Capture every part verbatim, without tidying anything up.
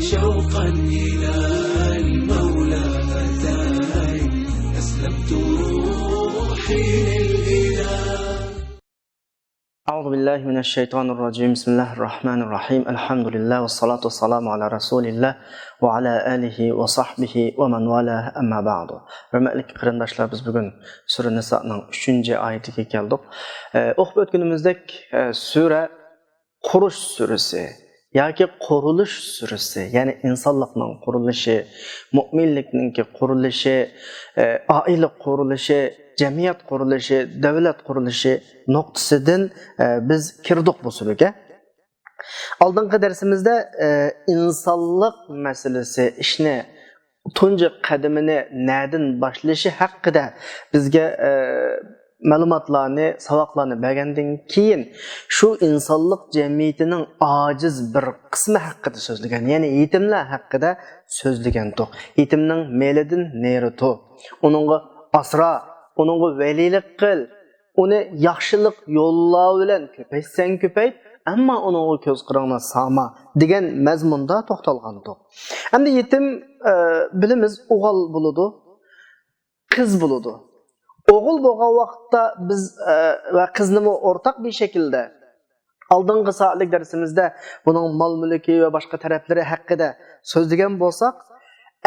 شوقا إلى المولى أتاني، أسلمت روحي للإله. أعوذ بالله من الشيطان الرجيم. بسم الله الرحمن الرحيم. الحمد لله والصلاة والسلام على رسول الله وعلى آله وصحبه ومن والاه، أما بعد. ھۆرمەتلىك قېرىنداشلار، بىز بۈگۈن سۈرە نىسانىڭ ئۈچىنچى ئايىتىگە كەلدۇق. ئە، ئوقۇپ ئۆتكىنىمىزدەك، ئە، سۈرە قۇرۇش سۈرىسى ياكى قۇرۇلۇش سۈرىسى، يەنى ئىنسانلىقنىڭ قۇرۇلۇشى، مۇئمىنلىكنىڭكى قۇرۇلۇشى، ئە، ئائىلە قۇرۇلۇشى، جەمئىيەت قۇرۇلۇشى، دۆلەت قۇرۇلۇشى نۇقتىسىدىن، ئە، بىز كىردۇق بۇ سۈرىگە. ئالدىنقى دەرسىمىزدە، ئە، ئىنسانلىق مەسىلىسى، ئىشنى تۇنجى قەدىمىنى نەدىن باشلىشى ھەققىدە بىزگە، ئە، مەلۇماتلارنى، ساۋاقلارنى بەرگەندىن كېيىن، شۇ ئىنسانلىق جەمئىيىتىنىڭ ئاجىز بىر قىسمى ھەققىدە سۆزلىگەن، يەنى يېتىملەر ھەققىدە سۆزلىگەنتۇق. يېتىمنىڭ مېلىدىن نېرى تۇر، ئۇنىڭغا ئاسرا، ئۇنىڭغا ۋەلىيلىك قىل، ئۇنى ياخشىلىق يوللار بىلەن كۆپەيتسەڭ كۆپەيت، ئەمما ئۇنىڭغا كۆز قىرىڭنى سالما دېگەن مەزمۇندا توختالغانىدۇق. ئەمدى يېتىم، ئە، بىلىمىز، ئوغۇل بولىدۇ، قىز بولىدۇ. ئوغۇل بولغان ۋاقىتتا بىز، ئە، ۋە قىزنىمۇ ئورتاق بىر شەكىلدە ئالدىنقى سائەتلىك دەرسىمىزدە بۇنىڭ مال-مۈلكى ۋە باشقا تەرەپلىرى ھەققىدە سۆزلىگەن بولساق،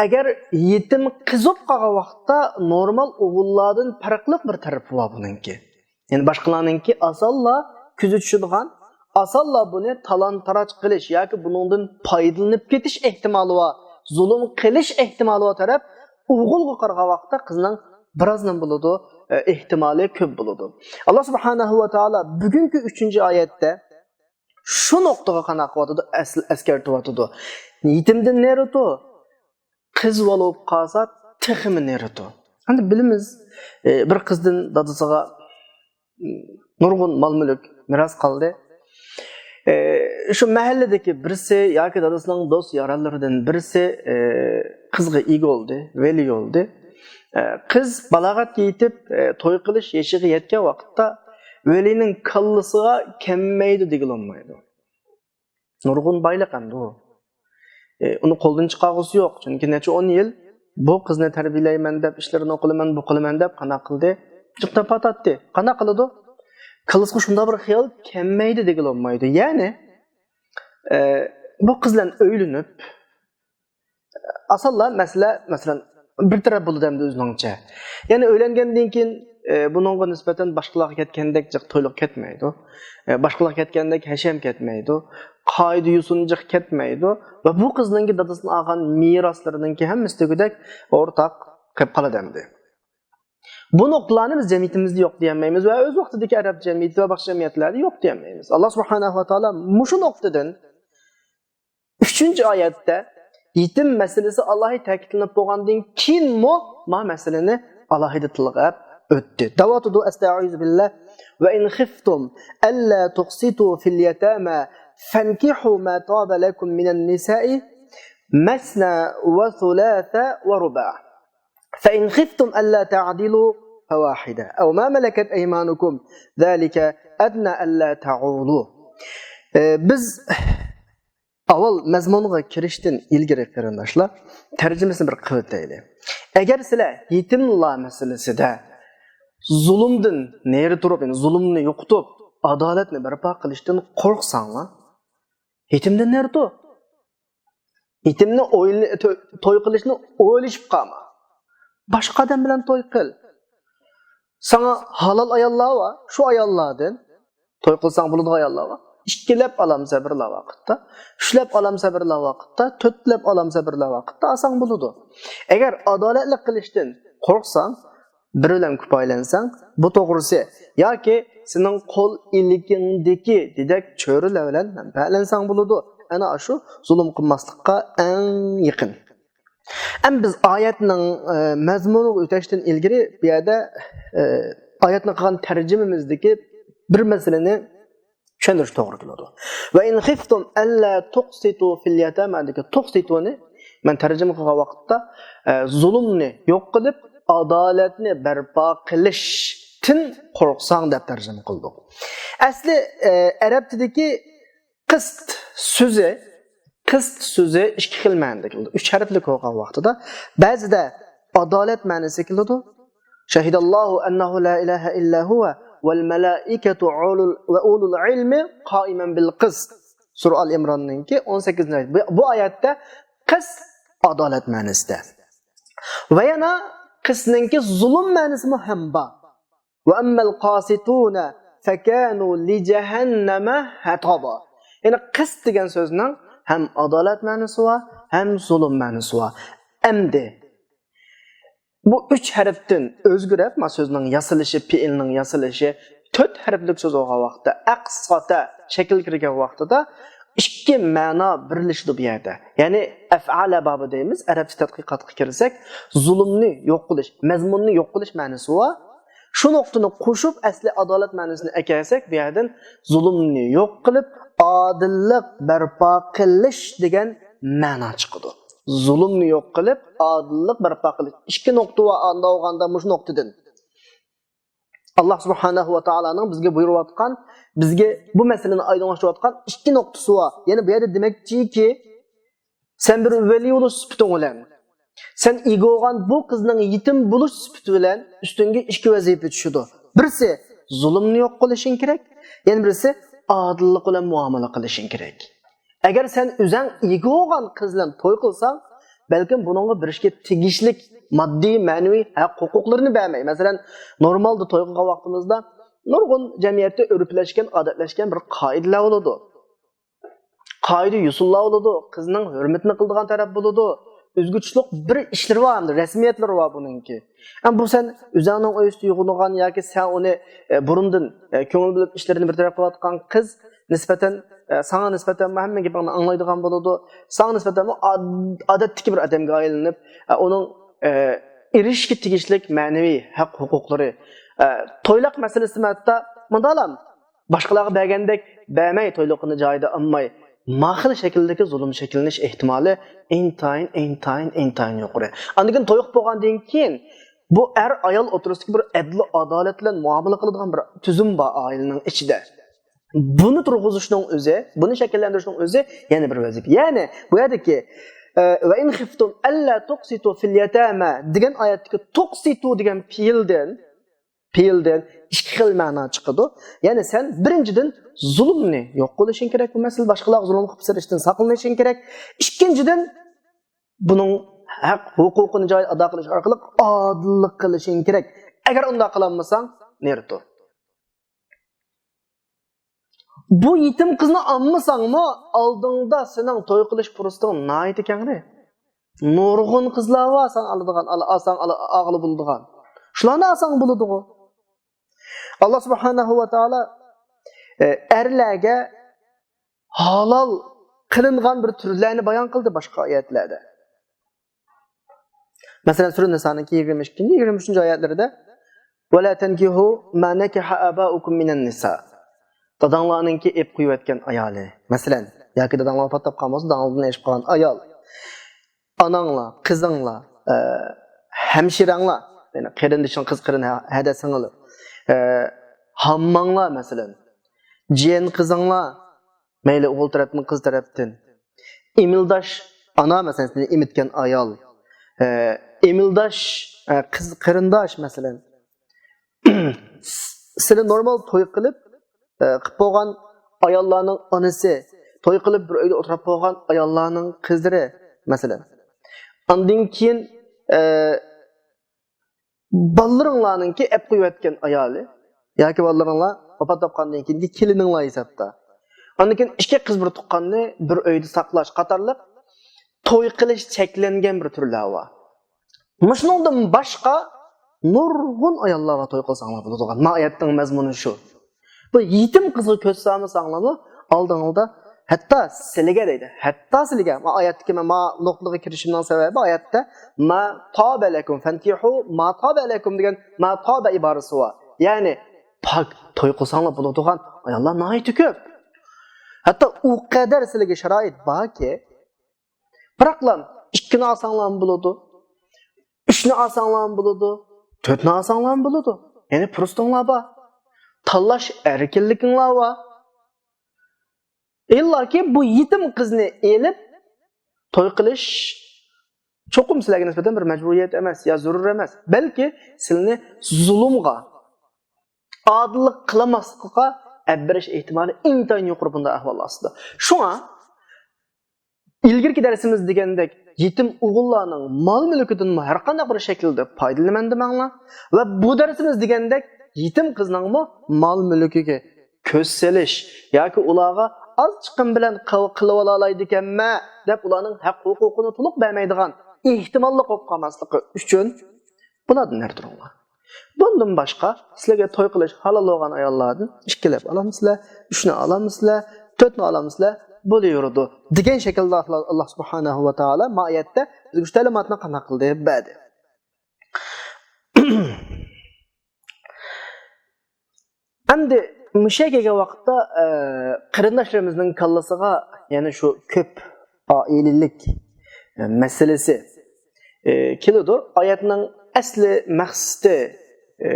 ئەگەر يېتىم قىز بولۇپ قالغان ۋاقىتتا نورمال ئوغۇللاردىن پەرقلىق بىر تەرىپى بار بۇنىڭكى. يەنى باشقىلارنىڭكى ئاسانلا كۆزى چۈشىدىغان، ئاسانلا بۇنى تالان-تاراج قىلىش ياكى بۇنىڭدىن پايدىلىنىپ كېتىش ئېھتىمالى بار، زۇلۇم قىلىش ئېھتىمالى بار تەرەپ ئوغۇلغا قارىغان ۋاقىتتا قىزنىڭ بىرازنىڭ بولىدۇ، ئە، ئېھتىمالى كۆپ بولىدۇ. ئاللا سۇبھانەھۇ ۋە تائالا بۈگۈنكى ئۈچىنچى ئايەتتە شۇ نۇقتىغا قانداق قىلىۋاتىدۇ، ئەس-، ئەسكەرتىۋاتىدۇ. يېتىمدىن نېرى تۇر، قىز بالا بولۇپ قالسا تېخىمۇ نېرى تۇر. ئەمدى بىلىمىز، ئە، بىر قىزدىن دادىسىغا نۇرغۇن مال-مۈلۈك مىراس قالدى. ئى، شۇ مەھەللىدىكى بىرسى ياكى دادىسىنىڭ دوست-يارانلىرىدىن بىرسى، ئى، قىزغا ئىگە بولدى، ۋەلىي بولدى. ئى، قىز بالاغەتكە يېتىپ، ئى، توي قىلىش يېشىغا يەتكەن ۋاقىتتا ۋەلىينىڭ كاللىسىغا كەلمەيدۇ دېگىلى بولمايدۇ. نۇرغۇن بايلىق ئەمدى ئۇ. ئى، ئۇنى قولدىن چىقارغۇسى يوق. چۈنكى نەچچە ئون يىل بۇ قىزنى تەربىيەلەيمەن دەپ، ئىشلىرىنى قىلىمەن، بۇ قىلىمەن دەپ قانداق قىلدى؟ جىق تاپاتاتتى. قانداق قىلىدۇ؟ كاللىسىغا شۇنداق بىر خىيال كەلمەيدۇ دېگىلى بولمايدۇ. يەنى، ئى، بۇ قىز بىلەن ئۆيلىنىپ، ئاسانلا مەسىلە، مەسىلەن، بىر تەرەپ بولىدۇ ئەمدى ئۆزىنىڭچە. يەنى ئۆيلەنگەندىن كېيىن، ئى، بۇنىڭغا نىسبەتەن باشقىلارغا كەتكەندەك جىق تويلۇق كەتمەيدۇ. ئى، باشقىلارغا كەتكەندەك ھەشەم كەتمەيدۇ. قائىدە يوسۇن جىق كەتمەيدۇ. ۋە بۇ قىزنىڭكى دادىسىدىن ئالغان مىراسلىرىنىڭكى ھەممىسى دېگۈدەك ئورتاق قېلىپ قالىدۇ ئەمدى. بۇ نۇقتىلارنى بىز جەمئىيىتىمىزدە يوق دېيەلمەيمىز ۋە ئۆز ۋاقتىدىكى ئەرەب جەمئىيىتى ۋە باشقا جەمئىيەتلەردە يوق دېيەلمەيمىز. ئاللا سۇبھانەھۇ ۋە تائالا مۇشۇ نۇقتىدىن ئۈچىنچى ئايەتتە يېتىم مەسىلىسى ئالاھىدە تەكىتلىنىپ بولغاندىن كېيىنمۇ ما مەسىلىنى ئالاھىدە تىلغا ئۆتتى. دەۋاتىدۇ، ئەستەئىزۇ بىللا، وإن خفتم ألا تقسطوا في اليتامى فانكحوا ما طاب لكم من النساء مثنى وثلاث ورباع فإن خفتم ألا تعدلوا فواحدة أو ما ملكت أيمانكم ذلك أدنى ألا تعولوا. ئى، بىز ئاۋۋال مەزمۇنغا كىرىشتىن ئىلگىرى، قېرىنداشلار، تەرجىمىسىنى بىر قىلىۋېتەيلى. ئەگەر سىلەر يېتىملار مەسىلىسىدە زۇلۇمدىن نېرى تۇرۇپ، يەنى زۇلۇمنى يوقىتىپ، ئادالەتنى بەرپا قىلىشتىن قورقساڭلار، يېتىمدىن نېرى تۇر. يېتىمنى ئويل-، تو-، توي قىلىشنى ئويلىشىپ قالما. باشقا ئادەم بىلەن توي قىل. ساڭا ھالال ئاياللار بار، شۇ ئاياللاردىن توي قىلساڭ بولىدىغان ئاياللار بار. ئىككىلەپ ئالامسەن بىرلا ۋاقىتتا، ئۈچلەپ ئالامسەن بىرلا ۋاقىتتا، تۆتلەپ ئالامسەن بىرلا ۋاقىتتا ئالساڭ بولىدۇ. ئەگەر ئادالەتلىك قىلىشتىن قورقساڭ، بىر بىلەن كۇپايىلەنسەڭ، بۇ توغرىسى، ياكى سېنىڭ قول ئىلكىڭدىكى دېدەك چۆرىلەر بىلەن مەنپەئەتلەنسەڭ بولىدۇ. ئەنە ئاشۇ زۇلۇم قىلماسلىققا ئەڭ يېقىن. ئەمدى بىز ئايەتنىڭ، ئە، مەزمۇنىغا ئۆتەشتىن ئىلگىرى بۇ يەردە، ئە، ئايەتنى قىلغان تەرجىمىمىزدىكى بىر مەسىلىنى چۈشەندۈرۈش توغرا كېلىدۇ. وإن خفتم ألا تقسطوا في اليتامى دىكى تۇقسىتۇنى مەن تەرجىمە قىلغان ۋاقىتتا، ئە، زۇلۇمنى يوق قىلىپ، ئادالەتنى بەرپا قىلىشتىن قورقساڭ دەپ تەرجىمە قىلدۇق. ئەسلى، ئە، ئەرەبچىدىكى قىست سۆزى، قىست سۆزى ئىككى خىل مەنىدە كېلىدۇ. ئۈچ ھەرپلىك بولغان ۋاقتىدا، بەزىدە ئادالەت مەنىسى كېلىدۇ. شەھىدەللاھۇ ئەننەھۇ لا ئىلاھە ئىللا ھۇۋە ۋەل مەلائىكەتۇ ئۇلۇل، ۋە ئۇلۇل ئىلمى قائىمەن بىل قىست. سۈرە ئال ئىمراننىڭكى ئون سەككىزىنچى ئايەت. بۇ، بۇ ئايەتتە قىست ئادالەت مەنىسىدە. ۋە يەنە قىستنىڭكى زۇلۇم مەنىسىمۇ ھەم بار. ۋە ئەممەل قاسىتۇنە فەكانۇ لىجەھەننەمە ھەتابا. يەنى قىست دېگەن سۆزنىڭ ھەم ئادالەت مەنىسى بار، ھەم زۇلۇم مەنىسى بار. ئەمدى بۇ ئۈچ ھەرپتىن ئۆزگىرىپ، ما سۆزنىڭ ياسىلىشى، پېئىلنىڭ ياسىلىشى، تۆت ھەرپلىك سۆز بولغان ۋاقىتتا، ئەقساتە شەكىل كىرگەن ۋاقتىدا ئىككى مەنا بىرلىشىدۇ بۇ يەردە. يەنى ئەفئالە بابى دەيمىز، ئەرەبچە تەتقىقاتقا كىرسەك، زۇلۇمنى يوق قىلىش، مەزمۇننى يوق قىلىش مەنىسى بار. شۇ نۇقتىنى قوشۇپ، ئەسلى ئادالەت مەنىسىنى ئەكەلسەك، بۇ يەردىن زۇلۇمنى يوق قىلىپ، ئادىللىق بەرپا قىلىش دېگەن مەنا چىقىدۇ. زۇلۇمنى يوق قىلىپ، ئادىللىق بەرپا قىلىش. ئىككى نۇقتا بار، ئاندا بولغاندا مۇشۇ نۇقتىدىن. ئاللا سۇبھانەھۇ ۋە تائالانىڭ بىزگە بۇيرۇۋاتقان، بىزگە بۇ مەسىلىنى ئايدىڭلاشتۇرۇۋاتقان ئىككى نۇقتىسى بار. يەنى بۇ يەردە دېمەكچىكى، سەن بىر ۋەلىي بولۇش سۈپىتىڭ بىلەن، سەن ئىگە بولغان بۇ قىزنىڭ يېتىم بولۇش سۈپىتى بىلەن ئۈستۈڭگە ئىككى ۋەزىپە چۈشىدۇ. بىرسى، زۇلۇمنى يوق قىلىشىڭ كېرەك، يەنە بىرسى، ئادىللىق بىلەن مۇئامىلە قىلىشىڭ كېرەك. ئەگەر سەن ئۆزەڭ ئىگە بولغان قىز بىلەن توي قىلساڭ، بەلكىم بۇنىڭغا بېرىشكە تېگىشلىك ماددىي، مەنىۋى ھەق ھوقۇقلىرىنى بەرمەي. مەسىلەن، نورمالدا توي قىلغان ۋاقتىمىزدا نۇرغۇن جەمئىيەتتە ئۆرپلەشكەن، ئادەتلەشكەن بىر قائىدىلەر بولىدۇ. قائىدە يوسۇنلار بولىدۇ، قىزنىڭ ھۆرمىتىنى قىلىدىغان تەرەپ بولىدۇ. ئۆزگىچىلىق بىر ئىشلىرى بار، ھەمدە رەسمىيەتلىرى بار بۇنىڭكى. ئەم، بۇ سەن ئۆزەڭنىڭ ئۆيىسىدە يوغىنىغان ياكى سەن ئۇنى، ئە، بۇرۇندىن، ئە، كۆڭۈل بۆلۈپ ئىشلىرىنى بىر تەرەپ قىلىۋاتقان قىز نىسبەتەن، ئە، ساڭا نىسبەتەن ھەممە گېپىڭنى ئاڭلايدىغان بولىدۇ. ساڭا نىسبەتەن ئاد-، ئادەتتىكى بىر ئادەمگە ئايلىنىپ، ئە، ئۇنىڭ، ئە، ئېرىشىشكە تېگىشلىك مەنىۋى ھەق ھوقۇقلىرى، ئە، تويلاق مەسىلىسىمۇ ھەتتا مۇنداقلام باشقىلارغا بەرگەندەك بەرمەي، تويلۇقىنى جايىدا ئالماي، ما خىل شەكىلدىكى زۇلۇم شەكىللىنىش ئېھتىمالى ئىنتايىن، ئىنتايىن، ئىنتايىن يۇقىرى. ئاندىن كېيىن توي قىلىپ بولغاندىن كېيىن بۇ ئەر ئايال ئوتتۇرىسىدىكى بىر ئەدىل ئادالەت بىلەن مۇئامىلە قىلىدىغان بىر تۈزۈم بار ئائىلىنىڭ ئىچىدە. بۇنى تۇرغۇزۇشنىڭ ئۆزى، بۇنى شەكىللەندۈرۈشنىڭ ئۆزى يەنە بىر ۋەزىپە. يەنى بۇ يەردىكى، ئە، ۋە ئىن خىفتۇم ئەللا تۇقسىتۇ فىل يەتامە دېگەن ئايەتتىكى تۇقسىتۇ دېگەن پېئىلدىن پېئىلدىن ئىككى خىل مەنا چىقىدۇ. يەنى سەن بىرىنچىدىن زۇلۇمنى يوق قىلىشىڭ كېرەك. بۇ مەسىلە باشقىلارغا زۇلۇم قىلىپ سېلىشتىن ساقلىنىشىڭ كېرەك. ئىككىنچىدىن بۇنىڭ ھەق ھوقۇقىنى جايىدا ئادا قىلىش ئارقىلىق ئادىللىق قىلىشىڭ كېرەك. ئەگەر ئۇنداق قىلالمىساڭ، نېرىتۇ. بۇ يېتىم قىزنى ئالمىساڭمۇ، ئالدىڭدا سېنىڭ توي قىلىش پۇرسىتىڭ ناھايىتى كەڭرى. نۇرغۇن قىزلار بار ساڭا ئالىدىغان، ئال-، ئالساڭ ئال-، ئالغىلى بولىدىغان. شۇلارنى ئالساڭ بولىدىغۇ. ئاللا سۇبھانەھۇ ۋە تائالا، ئە، ئەرلەرگە ھالال قىلىنغان بىر تۈرلەرنى بايان قىلدى باشقا ئايەتلەردە. مەسىلەن، سۈرە نىسانىڭكى يىگىرمە ئىككىنچى، يىگىرمە ئۈچىنچى ئايەتلىرىدە، ۋەلا تەنكىھۇ ما نەكەھە ئاباؤكۇم مىنەن نىسا. داداڭلارنىڭكى ئېپ قويۇۋەتكەن ئايالى. مەسىلەن، ياكى داداڭلار ۋاپات تاپقان بولسا، داداڭلاردىن ئېشىپ قالغان ئايال. ئاناڭلار، قىزىڭلار، ئە، ھەمشىرەڭلار، يەنى قېرىندىشىڭ، قىز قېرىن، ھە-، ھەدە سىڭىل، ئە، ھامماڭلار، مەسىلەن، جىيەن قىزىڭلار، مەيلى ئوغۇل تەرەپتىن، قىز تەرەپتىن. ئېمىلداش، ئانا، مەسىلەن، سېنى ئېمىتكەن ئايال. ئە، ئېمىلداش، ئە، قىز قېرىنداش، مەسىلەن. سىلى نورمال توي قىلىپ، ئە، قىلىپ بولغان ئاياللارنىڭ ئانىسى، توي قىلىپ بىر ئۆيدە ئولتۇراپ بولغان ئاياللارنىڭ قىزلىرى، مەسىلەن. ئاندىن كېيىن، ئە، بالىلىرىڭلارنىڭكى ئەپ قويۇۋەتكەن ئايالى ياكى بالىلىرىڭلار ۋاپات تاپقاندىن كېيىنكى كېلىنىڭلار ھېسابتا. ئاندىن كېيىن ئىككى قىز بىر تۇغقاننى بىر ئۆيدە ساقلاش قاتارلىق توي قىلىش چەكلەنگەن بىر تۈرلەر بار. مۇشۇنىڭدىن باشقا نۇرغۇن ئاياللار بار توي قىلساڭلار بولىدىغان. ما ئايەتنىڭ مەزمۇنى شۇ. بۇ يېتىم قىزغا كۆز سالمىساڭلارمۇ ئالدىڭلاردا ھەتتا سىلىگە دەيدۇ. ھەتتا سىلىگە. ما ئايەتتىكى ما نۇقتىغا كىرىشىمنىڭ سەۋەبى ئايەتتە ما تابە لەكۇم فەنكىھۇ ما تابە لەكۇم دېگەن ما تابە ئىبارىسى بار. يەنى پاك توي قىلساڭلار بولىدىغان ئاياللار ناھايىتى كۆپ. ھەتتا ئۇ قەدەر سىلىگە شارائىت باركى، بىراقلا ئىككىنى ئالساڭلارمۇ بولىدۇ، ئۈچنى ئالساڭلارمۇ بولىدۇ، تۆتنى ئالساڭلارمۇ بولىدۇ. يەنى پۇرسىتىڭلار بار. تاللاش ئەركىنلىكىڭلار بار. ئىللاكى بۇ يېتىم قىزنى ئېلىپ، توي قىلىش چوقۇم سىلەرگە نىسبەتەن بىر مەجبۇرىيەت ئەمەس يا زۆرۈر ئەمەس، بەلكى سىلىنى زۇلۇمغا، ئادىللىق قىلالماسلىققا ئەپ بېرىش ئېھتىمالى ئىنتايىن يۇقىرى بۇنداق ئەھۋال ئاستىدا. شۇڭا ئىلگىرىكى دەرسىمىز دېگەندەك، يېتىم ئوغۇللارنىڭ مال-مۈلكىدىنمۇ ھەر قانداق بىر شەكىلدە پايدىلىنىمەن دېمەڭلار. ۋە بۇ دەرسىمىز دېگەندەك، يېتىم قىزنىڭمۇ مال-مۈلكىگە كۆز سېلىش ياكى ئۇلارغا ئاز چىقىم بىلەن قىل-، قىلىۋالالايدىكەنمەن دەپ ئۇلارنىڭ ھەق-ھوقۇقىنى تولۇق بەرمەيدىغان ئېھتىماللىق بولۇپ قالماسلىقى ئۈچۈن بۇلاردىن نەدە تۇرۇڭلار. بۇندىن باشقا، سىلەرگە توي قىلىش ھالال بولغان ئاياللاردىن ئىككىلەپ ئالامسىلەر، ئۈچنى ئالامسىلەر، تۆتنى ئالامسىلەر، بولۇۋېرىدۇ دېگەن شەكىلدە ئاللا سۇبھانەھۇ ۋە تائالا ما ئايەتتە بىزگە شۇ تەلىماتنى قانداق قىلدى؟ بەردى. ئەمدى مۇشۇ يەرگە كەلگەن ۋاقىتتا، ئە، قېرىنداشلىرىمىزنىڭ كاللىسىغا يەنە شۇ كۆپ ئائىلىلىك، ئە، مەسىلىسى، ئە، كېلىدۇ. ئايەتنىڭ ئەسلى مەقسىتى، ئە،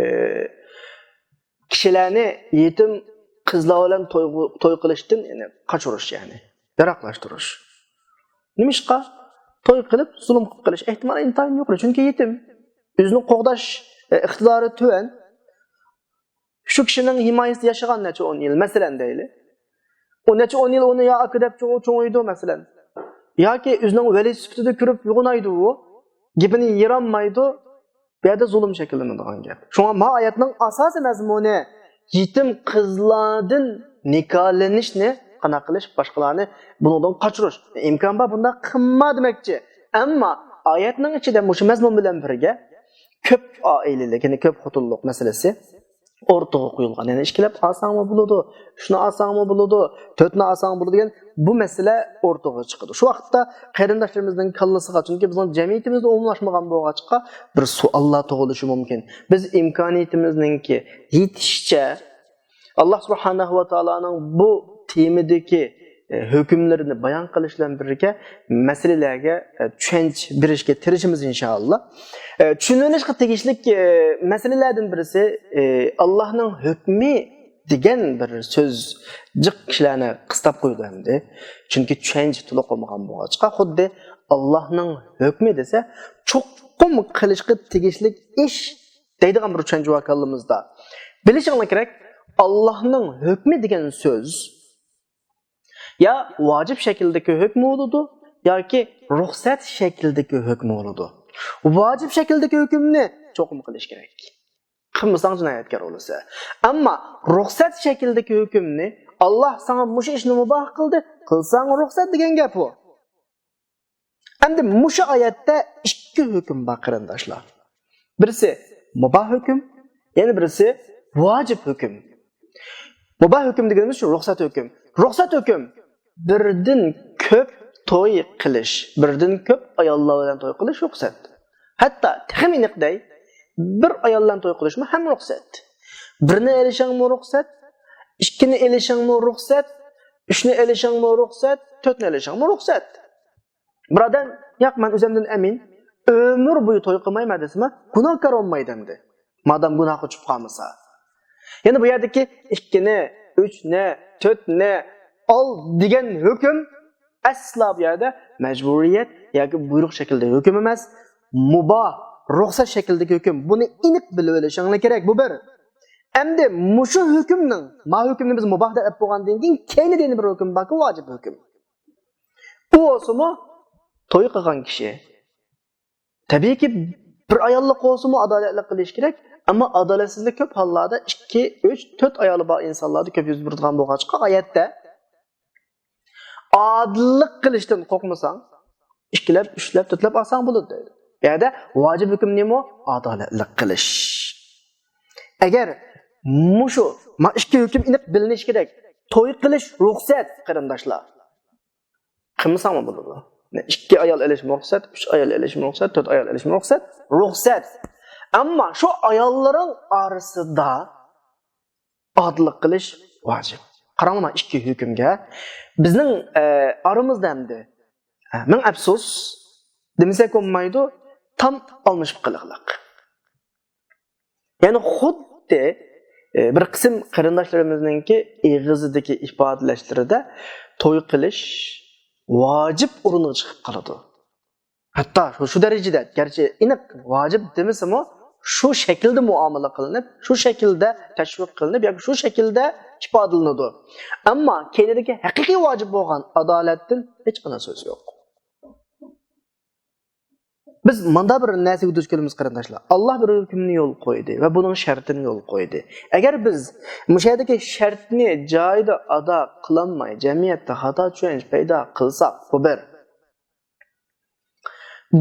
كىشىلەرنى يېتىم قىزلار بىلەن توي، توي قىلىشتىن، يەنى قاچۇرۇش، يەنى يىراقلاشتۇرۇش. نېمىشقا؟ توي قىلىپ زۇلۇم قىلىپ قېلىش ئېھتىمالى ئىنتايىن يۇقىرى. چۈنكى يېتىم. ئۆزىنى قوغداش، ئە، ئىقتىدارى تۆۋەن. شۇ كىشىنىڭ ھىمايىسىدە ياشىغان نەچچە ئون يىل، مەسىلەن، دەيلى. ئۇ نەچچە ئون يىل ئۇنى يا ئاكا دەپ چوڭ-، چوڭىيىدۇ، مەسىلەن. ياكى ئۆزىنىڭ ۋەلىسى سۈپىتىدە كۆرۈپ يوغىنايدۇ ئۇ. گېپىنى يىرالمايدۇ. بۇ يەردە زۇلۇم شەكىللىنىدىغان گەپ. شۇڭا ما ئايەتنىڭ ئاساسىي مەزمۇنى يېتىم قىزلاردىن نىكاھلىنىشنى قانداق قىلىش، باشقىلارنى بۇنىڭدىن قاچۇرۇش. ئىمكان بار بۇنداق قىلما دېمەكچى. ئەمما ئايەتنىڭ ئىچىدە مۇشۇ مەزمۇن بىلەن بىرگە كۆپ ئائىلىلىك، يەنى كۆپ خوتۇنلۇق مەسىلىسى ئورتىغا قويۇلغان. يەنى ئىككىلەپ ئالساڭمۇ بولىدۇ، ئۈچنى ئالساڭمۇ بولىدۇ، تۆتنى ئالساڭمۇ بولىدۇ دېگەن بۇ مەسىلە ئورتىغا چىقىدۇ. شۇ ۋاقىتتا قېرىنداشلىرىمىزنىڭ كاللىسىغا، چۈنكى بىزنىڭ جەمئىيىتىمىزدە ئومۇملاشمىغان بولغاچقا، بىر سوئاللار تۇغۇلۇشى مۇمكىن. بىز ئىمكانىيىتىمىزنىڭكى يېتىشىچە ئاللا سۇبھانەھۇ ۋە تائالانىڭ بۇ تېمىدىكى، ئە، ھۆكۈملىرىنى بايان قىلىش بىلەن بىرگە مەسىلىلەرگە، ئە، چۈشەنچە بېرىشكە تىرىشىمىز، ئىنشائاللا. ئە، چۈشىنىۋېلىشقا تېگىشلىك، ئە، مەسىلىلەردىن بىرسى، ئە، ئاللانىڭ ھۆكمى دېگەن بىر سۆز جىق كىشىلەرنى قىستاپ قويىدۇ ئەمدى. چۈنكى چۈشەنچە تولۇق بولمىغان بولغاچقا، خۇددى ئاللانىڭ ھۆكمى دېسە، چوقۇم قىلىشقا تېگىشلىك ئىش دەيدىغان بىر چۈشەنچە بار كاللىمىزدا. بىلىشىڭلار كېرەك، ئاللانىڭ ھۆكمى دېگەن سۆز يا ۋاجىپ شەكىلدىكى ھۆكمى بولىدۇ، ياكى رۇخسەت شەكىلدىكى ھۆكمى بولىدۇ. ۋاجىپ شەكىلدىكى ھۆكۈمنى چوقۇم قىلىش كېرەك. قىلمىساڭ جىنايەتكار بولىسەن. ئەمما رۇخسەت شەكىلدىكى ھۆكۈمنى، ئاللا ساڭا مۇشۇ ئىشنى مۇباھ قىلدى، قىلساڭ رۇخسەت دېگەن گەپ ئۇ. ئەمدى مۇشۇ ئايەتتە ئىككى ھۆكۈم بار، قېرىنداشلار. بىرسى مۇباھ ھۆكۈم، يەنە بىرسى ۋاجىپ ھۆكۈم. مۇباھ ھۆكۈم دېگىنىمىز شۇ، رۇخسەت ھۆكۈم. رۇخسەت ھۆكۈم. بىردىن كۆپ توي قىلىش، بىردىن كۆپ ئاياللار بىلەن توي قىلىش رۇخسەت. ھەتتا تېخىمۇ ئېنىق دەي، بىر ئايال بىلەن توي قىلىشمۇ ھەم رۇخسەت. بىرنى ئېلىشىڭمۇ رۇخسەت، ئىككىنى ئېلىشىڭمۇ رۇخسەت، ئۈچنى ئېلىشىڭمۇ رۇخسەت، تۆتنى ئېلىشىڭمۇ رۇخسەت. بىر ئادەم، ياق، مەن ئۆزۈمدىن ئەمىن، ئۆمۈر بويى توي قىلمايمەن دېسىمۇ، گۇناھكار بولمايدۇ ئەمدى. مادام گۇناھقا چۈشۈپ قالمىسا. يەنە بۇ يەردىكى ئىككىنى، ئۈچنى، تۆتنى ئال دېگەن ھۆكۈم ئەسلا بۇ يەردە مەجبۇرىيەت ياكى بۇيرۇق شەكلىدە ھۆكۈم ئەمەس، مۇباھ، رۇخسەت شەكلىدىكى ھۆكۈم. بۇنى ئېنىق بىلىۋېلىشىڭلار كېرەك، بۇ بىر. ئەمدى مۇشۇ ھۆكۈمنىڭ، ما ھۆكۈمنى بىز مۇباھ دەپ بولغاندىن كېيىن، كەينىدە يەنە بىر ھۆكۈم باركى، ۋاجىپ ھۆكۈم. ئۇ بولسىمۇ توي قىلغان كىشى. تەبىئىيكى، بىر ئاياللىق بولسىمۇ ئادالەتلىك قىلىش كېرەك. ئەمما ئادالەتسىزلىك كۆپ ھاللاردا ئىككى، ئۈچ، تۆت ئايالى بار ئىنسانلاردا كۆپ يۈز بېرىدىغان بولغاچقا، ئايەتتە ئادىللىق قىلىشتىن قورقمىساڭ، ئىككىلەپ، ئۈچلەپ، تۆتلەپ ئالساڭ بولىدۇ دەيدۇ. بۇ يەردە ۋاجىپ ھۆكۈم نېمە؟ ئادالەتلىك قىلىش. ئەگەر مۇشۇ، ما ئىككى ھۆكۈم ئېنىق بىلىنىشى كېرەك. توي قىلىش رۇخسەت، قېرىنداشلار. قىلمىساڭمۇ بولىدۇ. ئىككى ئايال ئېلىشمۇ رۇخسەت، ئۈچ ئايال ئېلىشمۇ رۇخسەت، تۆت ئايال ئېلىشمۇ رۇخسەت. رۇخسەت. ئەمما شۇ ئاياللىرىڭ ئارىسىدا ئادىللىق قىلىش ۋاجىپ. قاراڭلار ئىككى ھۆكۈمگە. بىزنىڭ، ئە، ئارىمىزدا ئەمدى، ئە، مىڭ ئەپسۇس دېمىسەك بولمايدۇ، تام ئالمىشىپ قېلىقلىق. يەنى خۇددى، ئە، بىر قىسىم قېرىنداشلىرىمىزنىڭكى ئېغىزىدىكى ئىپادىلەشلىرىدە توي قىلىش ۋاجىپ ئورنىغا چىقىپ قالىدۇ. ھەتتا شۇ، شۇ دەرىجىدە، گەرچە ئېنىق ۋاجىپ دېمىسىمۇ، شۇ شەكىلدە مۇئامىلە قىلىنىپ، شۇ شەكىلدە تەشۋىق قىلىنىپ ياكى شۇ شەكىلدە ئىپادىلىنىدۇ. ئەمما كەينىدىكى ھەقىقىي ۋاجىپ بولغان ئادالەتتىن ھېچقانداق سۆز يوق. بىز ماندا بىر نەرسىگە دۇچ كېلىمىز، قېرىنداشلار. ئاللا بىر ھۆكۈمنى يولغا قويدى ۋە بۇنىڭ شەرتىنى يولغا قويدى. ئەگەر بىز مۇشۇ يەردىكى شەرتنى جايىدا ئادا قىلالماي، جەمئىيەتتە خاتا چۈشەنچە پەيدا قىلساق، بۇ بىر.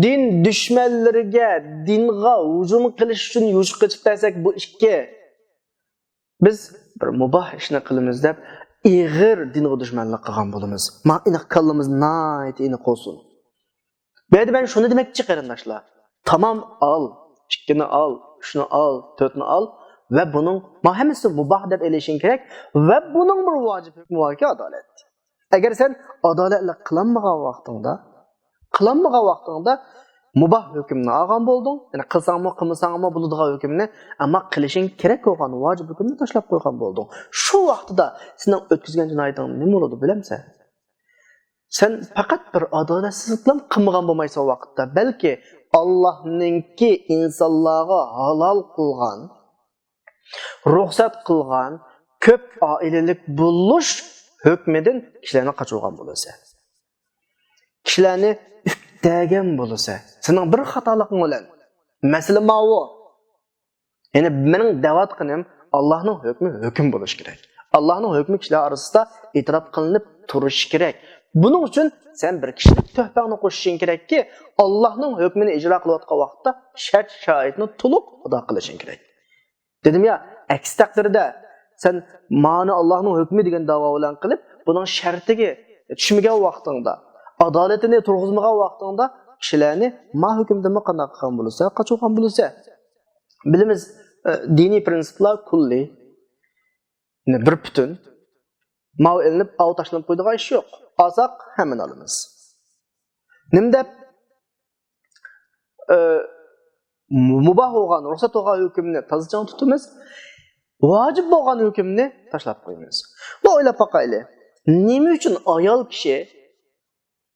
دىن دۈشمەنلىرىگە دىنغا ھۇجۇم قىلىش ئۈچۈن يوشۇرۇن قېچىپ بەرسەك، بۇ ئىككى. بىز بىر مۇباھ ئىشنى قىلىمىز دەپ ئېغىر دىنغا دۈشمەنلىك قىلغان بولىمىز. ما ئېنىق، كاللىمىز ناھايىتى ئېنىق بولسۇن. بۇ يەردە مەن شۇنى دېمەكچى، قېرىنداشلار. تامام ئال، ئىككىنى ئال، ئۈچنى ئال، تۆتنى ئال ۋە بۇنىڭ، ما ھەممىسى مۇباھ دەپ ئېلىشىڭ كېرەك ۋە بۇنىڭ بىر ۋاجىپ ھۆكمى باركى، ئادالەت. ئەگەر سەن ئادالەتلىك قىلالمىغان ۋاقتىڭدا، قىلالمىغان ۋاقتىڭدا مۇباھ ھۆكۈمنى ئالغان بولدۇڭ. يەنى قىلساڭمۇ، قىلمىساڭمۇ بولىدىغان ھۆكۈمنى، ئەمما قىلىشىڭ كېرەك بولغان ۋاجىپ ھۆكۈمنى تاشلاپ قويغان بولدۇڭ. شۇ ۋاقتىدا سېنىڭ ئۆتكۈزگەن جىنايىتىڭ نېمە بولىدۇ، بىلەمسەن؟ سەن پەقەت بىر ئادالەتسىزلىكلا قىلمىغان بولمايسەن ۋاقىتتا، بەلكى ئاللانىڭكى ئىنسانلارغا ھالال قىلغان، رۇخسەت قىلغان كۆپ ئائىلىلىك بولۇش ھۆكمىدىن كىشىلەرنى قاچۇرغان بولىسەن. كىشىلەرنى ئۈپتەگەن بولىسەن. سېنىڭ بىر خاتالىقىڭ بىلەن. مەسىلە ماۋۇ. يەنى مېنىڭ دەۋاتقىنىم، ئاللانىڭ ھۆكمى ھۆكۈم بولۇشى كېرەك. ئاللانىڭ ھۆكمى كىشىلەر ئارىسىدا ئېتىراپ قىلىنىپ تۇرۇشى كېرەك. بۇنىڭ ئۈچۈن سەن بىر كىشىلىك تۆھپەڭنى قوشۇشۇڭ كېرەككى، ئاللانىڭ ھۆكمىنى ئىجرا قىلىۋاتقان ۋاقىتتا شەرت-شارائىتنى تولۇق ئادا قىلىشىڭ كېرەك. دېدىم يا، ئەكسى تەقدىردە سەن مانى ئاللانىڭ ھۆكمى دېگەن داۋا بىلەن قىلىپ، بۇنىڭ شەرتىگە چۈشمىگەن ۋاقتىڭدا، ئادالىتىنى تۇرغۇزمىغان ۋاقتىڭدا كىشىلەرنى ما ھۆكۈمدىنمۇ قانداق قىلغان بولىسەن، قاچۇرغان بولىسەن. بىلىمىز، ئە، دىنىي پرىنسىپلار كۈللى. يەنى بىر پۈتۈن. ماۋۇ ئېلىنىپ، ئاۋۇ تاشلىنىپ قويىدىغان ئىش يوق. ئالساق، ھەممىنى ئالىمىز. نېمە دەپ، ئە، مۇباھ بولغان، رۇخسەت بولغان ھۆكۈمنى تازىچاڭ تۇتىمىز، ۋاجىپ بولغان ھۆكۈمنى تاشلاپ قويىمىز. بۇ ئويلاپ باقايلى. نېمە ئۈچۈن ئايال كىشى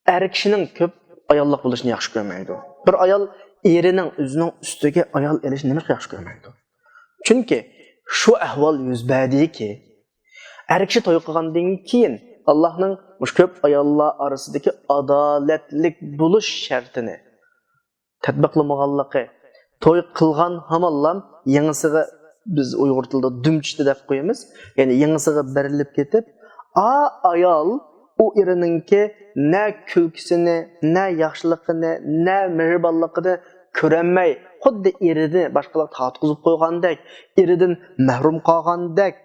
ئەر كىشىنىڭ كۆپ ئاياللىق بولۇشىنى ياخشى كۆرمەيدۇ؟ بىر ئايال ئېرىنىڭ ئۆزىنىڭ ئۈستىگە ئايال ئېلىشىنى نېمىشقا ياخشى كۆرمەيدۇ؟ چۈنكى شۇ ئەھۋال يۈز بەردىكى، ئەر كىشى توي قىلغاندىن كېيىن ئاللانىڭ مۇشۇ كۆپ ئاياللار ئارىسىدىكى ئادالەتلىك بولۇش شەرتىنى تەتبىقلىمىغانلىقى، توي قىلغان ھامانلام يېڭىسىغا، بىز ئۇيغۇر تىلىدا دۈم چۈشتى دەپ قويىمىز. يەنى يېڭىسىغا بېرىلىپ كېتىپ، ئا ئايال ئۇ ئېرىنىڭكى نە كۈلكىسىنى، نە ياخشىلىقىنى، نە مېھرىبانلىقىنى كۆرەلمەي، خۇددى ئېرىنى باشقىلارغا تارتقۇزۇپ قويغاندەك، ئېرىدىن مەھرۇم قالغاندەك،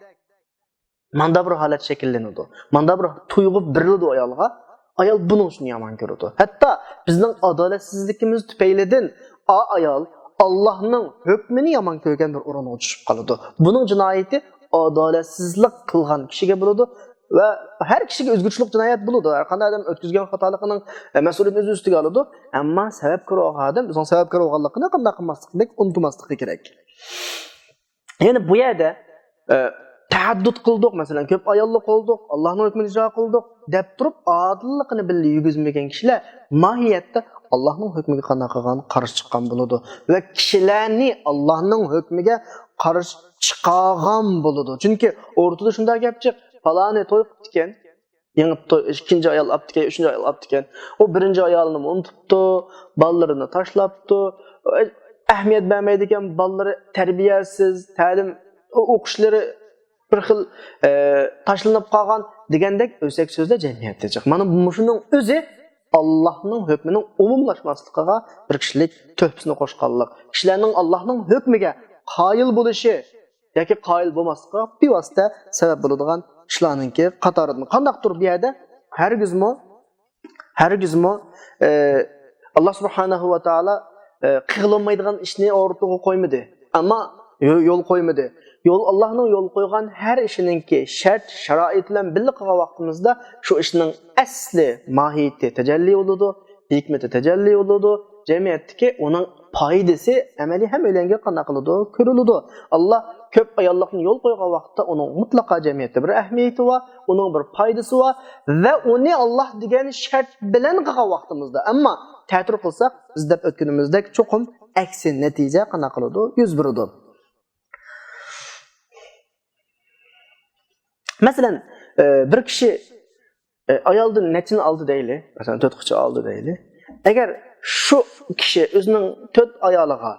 ماندا بىر ھالەت شەكىللىنىدۇ. ماندا بىر تۇيغۇ بېرىلىدۇ ئايالغا. ئايال بۇنىڭ ئۈچۈن يامان كۆرىدۇ. ھەتتا بىزنىڭ ئادالەتسىزلىكىمىز تۈپەيلىدىن ئا ئايال ئاللانىڭ ھۆكمىنى يامان كۆرگەن بىر ئورۇنغا چۈشۈپ قالىدۇ. بۇنىڭ جىنايىتى ئادالەتسىزلىك قىلغان كىشىگە بولىدۇ ۋە ھەر كىشىگە ئۆزگىچىلىك جىنايەت بولىدۇ. ھەر قانداق ئادەم ئۆتكۈزگەن خاتالىقىنىڭ، ئە، مەسئۇلىيىتىنى ئۆز ئۈستىگە ئالىدۇ. ئەمما سەۋەبكار بولغان ئادەم ئۆزىنىڭ سەۋەبكار بولغانلىقىنى قانداق قىلماسلىقى كېرەك، ئۇنتۇماسلىقى كېرەك. يەنى بۇ يەردە، ئە، تەئەددۇت قىلدۇق، مەسىلەن، كۆپ ئاياللىق قىلدۇق، ئاللانىڭ ھۆكمىنى ئىجرا قىلدۇق دەپ تۇرۇپ، ئادىللىقىنى بىللە يۈرگۈزمىگەن كىشىلەر ماھىيەتتە ئاللانىڭ ھۆكمىگە قانداق قىلغان، قارشى چىققان بولىدۇ. ۋە كىشىلەرنى ئاللانىڭ ھۆكمىگە قارشى چىقارغان بولىدۇ. چۈنكى ئورتىدا شۇنداق گەپ جىق، پالانى توي قىپتىكەن، يېڭى توي، ئىككىنچى ئايال ئاپتىكەن، ئۈچىنچى ئايال ئاپتىكەن. ئۇ بىرىنچى ئايالىنىمۇ ئۇنتۇپتۇ، بالىلىرىنى تاشلاپتۇ، ئەھمىيەت بەرمەيدىكەن، بالىلىرى تەربىيەسىز، تەلىم، ئوقۇشلىرى بىر خىل، ئە، تاشلىنىپ قالغان دېگەندەك ئۆسەك سۆزلەر جەمئىيەتتە جىق. مانا مۇشۇنىڭ ئۆزى ئاللانىڭ ھۆكمىنىڭ ئومۇملاشماسلىقىغا بىر كىشىلىك تۆھپىسىنى قوشقانلىق. كىشىلەرنىڭ ئاللانىڭ ھۆكمىگە قايىل بولۇشى، ياكى قايىل بولماسلىقىغا بىۋاسىتە سەۋەب بولىدىغان ئىشلارنىڭكى قاتارىدىن. قانداقتۇر بۇ يەردە ھەرگىزمۇ، ھەرگىزمۇ، ئى، ئاللا سۇبھانەھۇ ۋە تائالا، ئى، قىلغىلى بولمايدىغان ئىشنى ئورتىغا قويمىدى. ئەمما يو-، يول قويمىدى. يول، ئاللانىڭ يول قويغان ھەر ئىشىنىڭكى شەرت، شارائىت بىلەن بىللە قىلغان ۋاقتىمىزدا شۇ ئىشنىڭ ئەسلى ماھىيىتى تەجەللى بولىدۇ، ھېكمىتى تەجەللى بولىدۇ. جەمئىيەتتىكى ئۇنىڭ پايدىسى ئەمەلىي ھەممەيلەنگە قانداق قىلىدۇ؟ كۆرۈلىدۇ. ئاللا كۆپ ئاياللىقنى يول قويغان ۋاقىتتا ئۇنىڭ مۇتلەقا جەمئىيەتتە بىر ئەھمىيىتى بار، ئۇنىڭ بىر پايدىسى بار ۋە ئۇنى ئاللا دېگەن شەرت بىلەن قىلغان ۋاقتىمىزدا، ئەمما تەتۈر قىلساق، بىز دەپ ئۆتكىنىمىزدەك چوقۇم ئەكسى نەتىجە قانداق قىلىدۇ؟ يۈز بېرىدۇ. مەسىلەن، ئە، بىر كىشى، ئە، ئايالدىن نەچچىنى ئالدى دەيلى، مەسىلەن، تۆت قىچا ئالدى دەيلى. ئەگەر شۇ كىشى ئۆزىنىڭ تۆت ئايالىغا،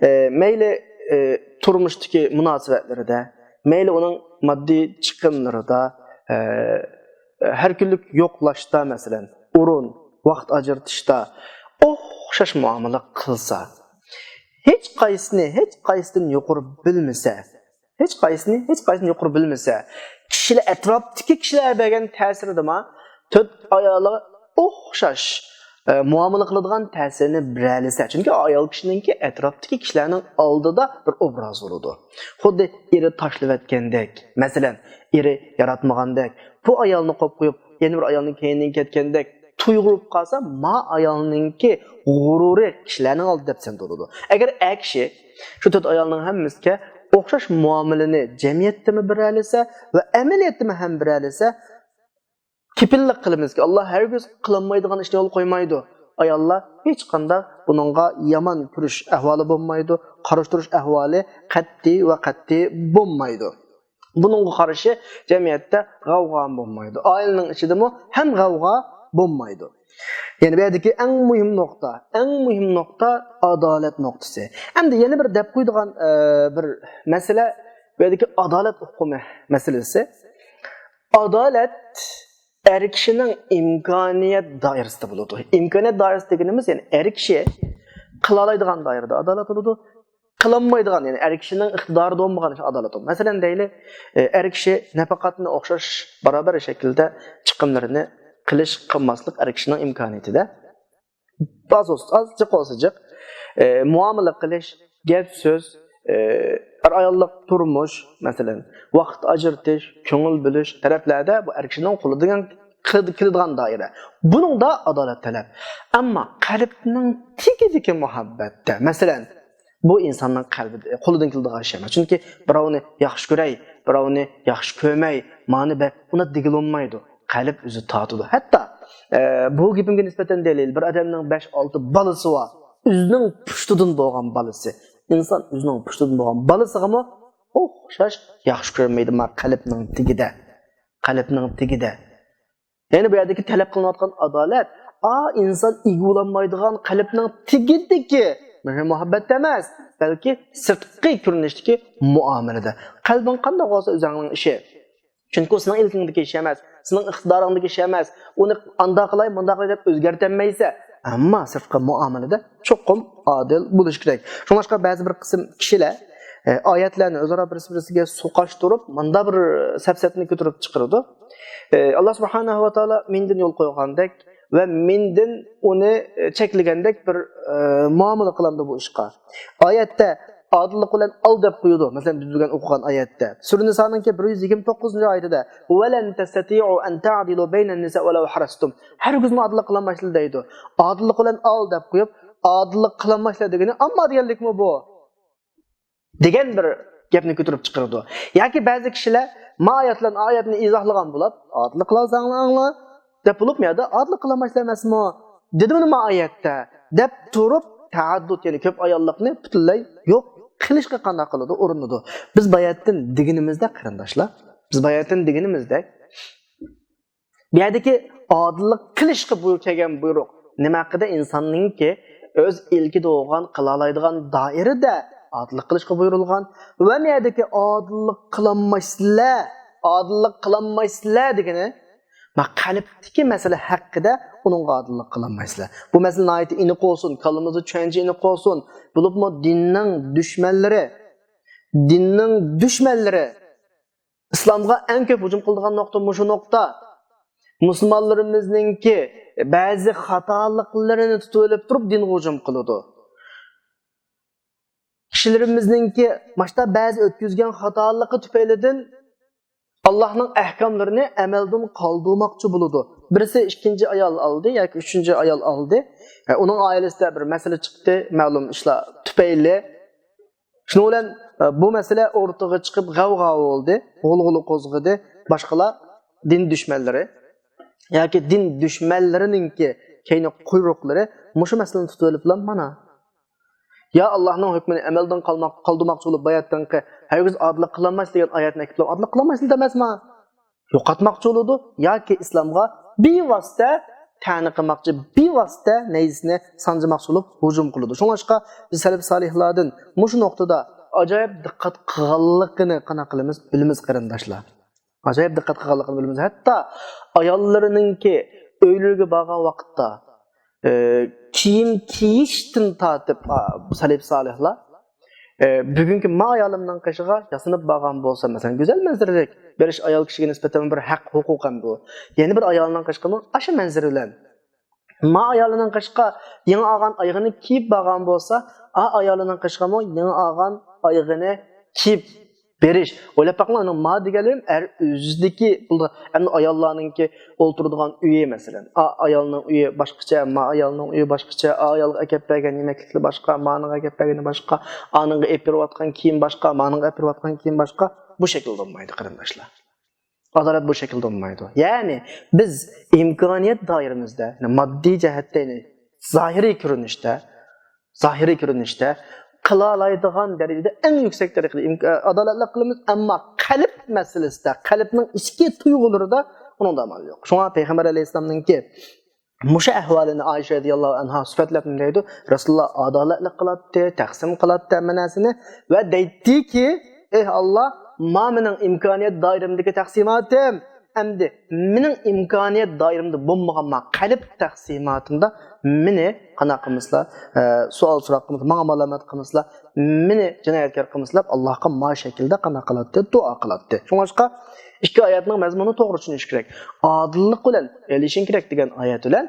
ئە، مەيلى، ئە، تۇرمۇشتىكى مۇناسىۋەتلىرىدە، مەيلى ئۇنىڭ ماددىي چىقىملىرىدا، ئە، ھەر كۈنلۈك يوقلاشتا، مەسىلەن، ئورۇن، ۋاقىت ئاجرىتىشتا ئوخشاش مۇئامىلە قىلسا، ھېچ قايسىنى ھېچ قايسىدىن يۇقىرى بىلمىسە، ھېچ قايسىنى، ھېچ قايسىنى يۇقىرى بىلمىسە، كىشىلەر، ئەتراپتىكى كىشىلەر بەرگەن تەسىردىما تۆت ئايالىغا ئوخشاش، ئە، مۇئامىلە قىلىدىغان تەسىرنى بېرەلىسە. چۈنكى ئايال كىشىنىڭكى ئەتراپتىكى كىشىلەرنىڭ ئالدىدا بىر ئوبراز بولىدۇ. خۇددى ئېرى تاشلىۋەتكەندەك، مەسىلەن، ئېرى ياراتمىغاندەك، بۇ ئايالنى قويۇپ قويۇپ، يەنە بىر ئايالنىڭ كەينىدىن كەتكەندەك تۇيغۇ بولۇپ قالسا، ما ئايالنىڭكى غۇرۇرى كىشىلەرنىڭ ئالدىدا دەپسەندە بولىدۇ. ئەگەر ئەر كىشى شۇ تۆت ئايالنىڭ ھەممىسىگە ئوخشاش مۇئامىلىنى جەمئىيەتتىمۇ بېرەلىسە ۋە ئەمەلىيەتتىمۇ ھەم بېرەلىسە، كېپىللىك قىلىمىزكى، ئاللا ھەرگىز قىلالمايدىغان ئىشنى يول قويمايدۇ. ئاياللار ھېچقانداق بۇنىڭغا يامان كۆرۈش ئەھۋالى بولمايدۇ، قارشى تۇرۇش ئەھۋالى قەتئىي ۋە قەتئىي بولمايدۇ. بۇنىڭغا قارشى جەمئىيەتتە غەۋغا بولمايدۇ. ئائىلىنىڭ ئىچىدىمۇ ھەم غەۋغا بولمايدۇ. يەنى بۇ يەردىكى ئەڭ مۇھىم نۇقتا، ئەڭ مۇھىم نۇقتا ئادالەت نۇقتىسى. ئەمدى يەنە بىر دەپ قويىدىغان، ئە، بىر مەسىلە، بۇ يەردىكى ئادالەت ئۇقۇمى مەسىلىسى. ئادالەت ئەر كىشىنىڭ ئىمكانىيەت دائىرىسىدە بولىدۇ. ئىمكانىيەت دائىرىسى دېگىنىمىز، يەنى ئەر كىشى قىلالايدىغان دائىرىدە ئادالەت بولىدۇ. قىلالمايدىغان، يەنى ئەر كىشىنىڭ ئىقتىدارىدا بولمىغان ئىش ئادالەت بولىدۇ. مەسىلەن دەيلى، ئە، ئەر كىشى نەپەقەتنى ئوخشاش، بارابەر شەكىلدە چىقىملىرىنى قىلىش، قىلماسلىق ئەر كىشىنىڭ ئىمكانىيىتىدە. ئاز بولسا ئاز، جىق بولسا جىق. ئە، مۇئامىلە قىلىش، گەپ سۆز، ئە، ئەر ئاياللىق تۇرمۇش، مەسىلەن، ۋاقىت ئاجرىتىش، كۆڭۈل بۆلۈش تەرەپلەردە بۇ ئەر كىشىنىڭ قولىدىن كېلىدىغان دائىرە. بۇنىڭدا ئادالەت تەلەپ. ئەمما قەلبنىڭ تېگىدىكى مۇھەببەتتە، مەسىلەن، بۇ ئىنساننىڭ قەلبىدە، قولىدىن كېلىدىغان ئىش ئەمەس. چۈنكى بىراۋنى ياخشى كۆرەي، بىراۋنى ياخشى كۆرمەي، مانى بەك ئۇنات دېگىلى بولمايدۇ. قەلب ئۆزى تارتىدۇ. ھەتتا، ئە، بۇ گېپىمگە نىسبەتەن دەيلى، بىر ئادەمنىڭ بەش، ئالتە بالىسى بار. ئۆزىنىڭ پۇشتىدىن بولغان بالىسى. ئىنسان ئۆزىنىڭ پۇشتىدىن بولغان بالىسىغىمۇ ئوخشاش ياخشى كۆرمەيدۇ، ما قەلبنىڭ تېگىدە. قەلبنىڭ تېگىدە. يەنى بۇ يەردىكى تەلەپ قىلىنىۋاتقان ئادالەت، ئا، ئىنسان ئىگە بولالمايدىغان قەلبنىڭ تېگىدىكى مېھىر-مۇھەببەتتە ئەمەس، بەلكى سىرتقى كۆرۈنۈشتىكى مۇئامىلىدە. قەلبىڭ قانداق بولسا، ئۆزۈڭنىڭ ئىشى. چۈنكى ئۇ سېنىڭ ئىلكىڭدىكى ئىش ئەمەس، سېنىڭ ئىقتىدارىڭدىكى ئىش ئەمەس. ئۇنى ئانداق قىلاي، مۇنداق قىلاي دەپ ئۆزگەرتەلمەيسەن. ئەمما سىرتقى مۇئامىلىدە چوقۇم ئادىل بولۇش كېرەك. شۇڭلاشقا بەزى بىر قىسىم كىشىلەر، ئە، ئايەتلەرنى ئۆزئارا بىرسى-بىرسىگە سوقاشتۇرۇپ، مۇنداق بىر سەپسەتىنى كۆتۈرۈپ چىقىرىدۇ. ئە، ئاللا سۇبھانەھۇ ۋە تائالا مېندىن يول قويغاندەك ۋە مېندىن ئۇنى، ئە، چەكلىگەندەك بىر، ئە، مۇئامىلە قىلامدۇ بۇ ئىشقا. ئايەتتە ئادىللىق بىلەن ئال دەپ قويىدۇ. مەسىلەن، بىز بۈگۈن ئوقۇغان ئايەتتە. سۈرە نىسانىڭكى بىر يۈز يىگىرمە توققۇزىنچى ئايىتىدە، «ولن تستطيعوا أن تعدلوا بين النساء ولو حرصتم.» ھەرگىزمۇ ئادىللىق قىلالمايسىلەر دەيدۇ. ئادىللىق بىلەن ئال دەپ قويۇپ، ئادىللىق قىلالمايسىلەر دېگىنى، ئەمما دېگەنلىكمۇ بۇ؟ دېگەن بىر گەپنى كۆتۈرۈپ چىقىرىدۇ. ياكى بەزى كىشىلەر ما ئايەت بىلەن ئايەتنى ئىزاھلىغان بولۇپ، ئادىللىق قىلالساڭلار ئاڭلا دەپ بولۇپ، يا ئادىللىق قىلالمايسىلەر ئەمەسمۇ؟ دېدىمۇ ما ئايەتتە دەپ تۇرۇپ، تەئەددۇد، يەنى كۆپ ئاياللىقنى پۈتۈنلەي يوق قىلىشقا قانداق قىلىدۇ؟ ئۇرۇنىدۇ. بىز باياتتىن دېگىنىمىزدەك، قېرىنداشلار، بىز باياتتىن دېگىنىمىزدەك، بۇ يەردىكى ئادىللىق قىلىشقا بۇيرۇق، كەلگەن بۇيرۇق نېمە ھەققىدە؟ ئىنساننىڭكى ئۆز ئىلكىدە بولغان، قىلالايدىغان دائىرىدە ئادىللىق قىلىشقا بۇيرۇلغان. ۋە بۇ يەردىكى ئادىللىق قىلالمايسىلەر، ئادىللىق قىلالمايسىلەر دېگىنى، ما قەلبتىكى مەسىلە ھەققىدە ئۇنىڭغا ئادىللىق قىلالمايسىلەر. بۇ مەسىلە ناھايىتى ئېنىق بولسۇن، كاللىمىزدا چۈشەنچە ئېنىق بولسۇن. بولۇپمۇ دىننىڭ دۈشمەنلىرى، دىننىڭ دۈشمەنلىرى ئىسلامغا ئەڭ كۆپ ھۇجۇم قىلىدىغان نۇقتا مۇشۇ نۇقتا. مۇسۇلمانلىرىمىزنىڭكى بەزى خاتالىقلىرىنى تۇتۇۋېلىپ تۇرۇپ دىنغا ھۇجۇم قىلىدۇ. كىشىلىرىمىزنىڭكى ماشتا بەزى ئۆتكۈزگەن خاتالىقى تۈپەيلىدىن ئاللاھنىڭ ئەھكاملىرىنى ئەمەلدىن قالدۇرماقچى بولىدۇ. بىرسى ئىككىنچى ئايال ئالدى ياكى ئۈچىنچى ئايال ئالدى. ئە، ئۇنىڭ ئائىلىسىدە بىر مەسىلە چىقتى، مەلۇم ئىشلار تۈپەيلى. شۇنىڭ بىلەن، ئە، بۇ مەسىلە ئورتىغا چىقىپ غەۋغا بولدى، غۇلغۇلا قوزغىدى. باشقىلار دىن دۈشمەنلىرى ياكى دىن دۈشمەنلىرىنىڭكى كەينى قۇيرۇقلىرى مۇشۇ مەسىلىنى تۇتۇۋېلىپلا مانا، يا ئاللاھنىڭ ھۆكمىنى ئەمەلدىن قالماق-، قالدۇرماقچى بولۇپ باياتتىنقى ھەرگىز ئادىللىق قىلالمايسىز دېگەن ئايەتنى ئەكېلىپ، ئادىللىق قىلالمايسىز دەپ ئەمەسما؟ يوقاتماقچى بولىدۇ ياكى ئىسلامغا بىۋاسىتە تەنە قىلماقچى، بىۋاسىتە نەيزىسىنى سانجىماقچى بولۇپ ھۇجۇم قىلىدۇ. شۇڭلاشقا بىز سەلەف سالىھلاردىن مۇشۇ نۇقتىدا ئاجايىپ دىققەت قىلغانلىقىنى قانداق قىلىمىز، بىلىمىز قېرىنداشلار. ئاجايىپ دىققەت قىلغانلىقىنى بىلىمىز. ھەتتا ئاياللىرىنىڭكى ئۆيلىرىگە بارغان ۋاقىتتا، ئە، كىيىم كىيىشتىن تارتىپ، ئا، سەلەف سالىھلار، ئە، بۈگۈنكى ما ئايالىمنىڭ قېشىغا ياسىنىپ بارغان بولسا، مەسىلەن، گۈزەل مەنزىرىلىك بېرىش ئايال كىشىگە نىسبەتەن بىر ھەق، ھوقۇق ھەم بۇ. يەنە بىر ئايالنىڭ قېشىغىمۇ ئاشۇ مەنزىرە بىلەن ما ئايالىنىڭ قېشىغا يېڭى ئالغان ئايىغىنى كىيىپ بارغان بولسا، ئا ئايالىنىڭ قېشىغىمۇ يېڭى ئالغان ئايىغىنى كىيىپ بېرىش. ئويلاپ باقماڭ، ئۇنىڭ ما دېگەنلىرىم ئەر ئۆزىدىكى بولىدۇ. ئەمدى ئاياللارنىڭكى ئولتۇرىدىغان ئۆيى، مەسىلەن، ئا ئايالنىڭ ئۆيى باشقىچە، ما ئايالنىڭ ئۆيى باشقىچە، ئا ئايالغا ئەكەپ بەرگەن يېمەكلىكلىرى باشقا، مانىڭغا ئەكەپ بەرگىنى باشقا، ئانىڭغا ئېلىپ بېرىۋاتقان كىيىم باشقا، مانىڭغا ئەپ بېرىۋاتقان كىيىم باشقا. بۇ شەكىلدە بولمايدۇ، قېرىنداشلار. ئادالەت بۇ شەكىلدە بولمايدۇ. يەنى بىز ئىمكانىيەت دائىرىمىزدە، يەنى ماددىي جەھەتتە، يەنى زاھىرىي كۆرۈنۈشتە، زاھىرىي كۆرۈنۈشتە قىلالايدىغان دەرىجىدە، ئەڭ يۈكسەك دەرىجىدە ئىمك-، ئادالەتلىك قىلىمىز، ئەمما قەلب مەسىلىسىدە، قەلبنىڭ ئىچكى تۇيغۇلىرىدا ئۇنىڭدا ئامال يوق. شۇڭا پەيغەمبەر ئەلەيھىسسالامنىڭكى مۇشۇ ئەھۋالىنى ئائىشە رەزىياللاھۇ ئەنھا سۈپەتلەپ نېمە دەيدۇ؟ رەسۇلۇللا ئادالەتلىك قىلاتتى، تەقسىم قىلاتتى ھەممە نەرسىنى ۋە دەيتتىكى، ئېھ ئاللا، ما مېنىڭ ئىمكانىيەت دائىرەمدىكى تەقسىماتىم. ئەمدى مېنىڭ ئىمكانىيەت دائىرەمدە بولمىغان ما قەلب تەقسىماتىمدا مېنى قانداق قىلمىسىلا، ئە، سوئال سوراق قىلمىسىلا، ماڭا مالامەت قىلمىسىلا، مېنى جىنايەتكار قىلمىسىلا دەپ، ئاللاھقا ما شەكىلدە قانداق قىلاتتى؟ دۇئا قىلاتتى. شۇڭلاشقا ئىككى ئايەتنىڭ مەزمۇنىنى توغرا چۈشىنىش كېرەك. ئادىللىق بىلەن ئېلىشىڭ كېرەك دېگەن ئايەت بىلەن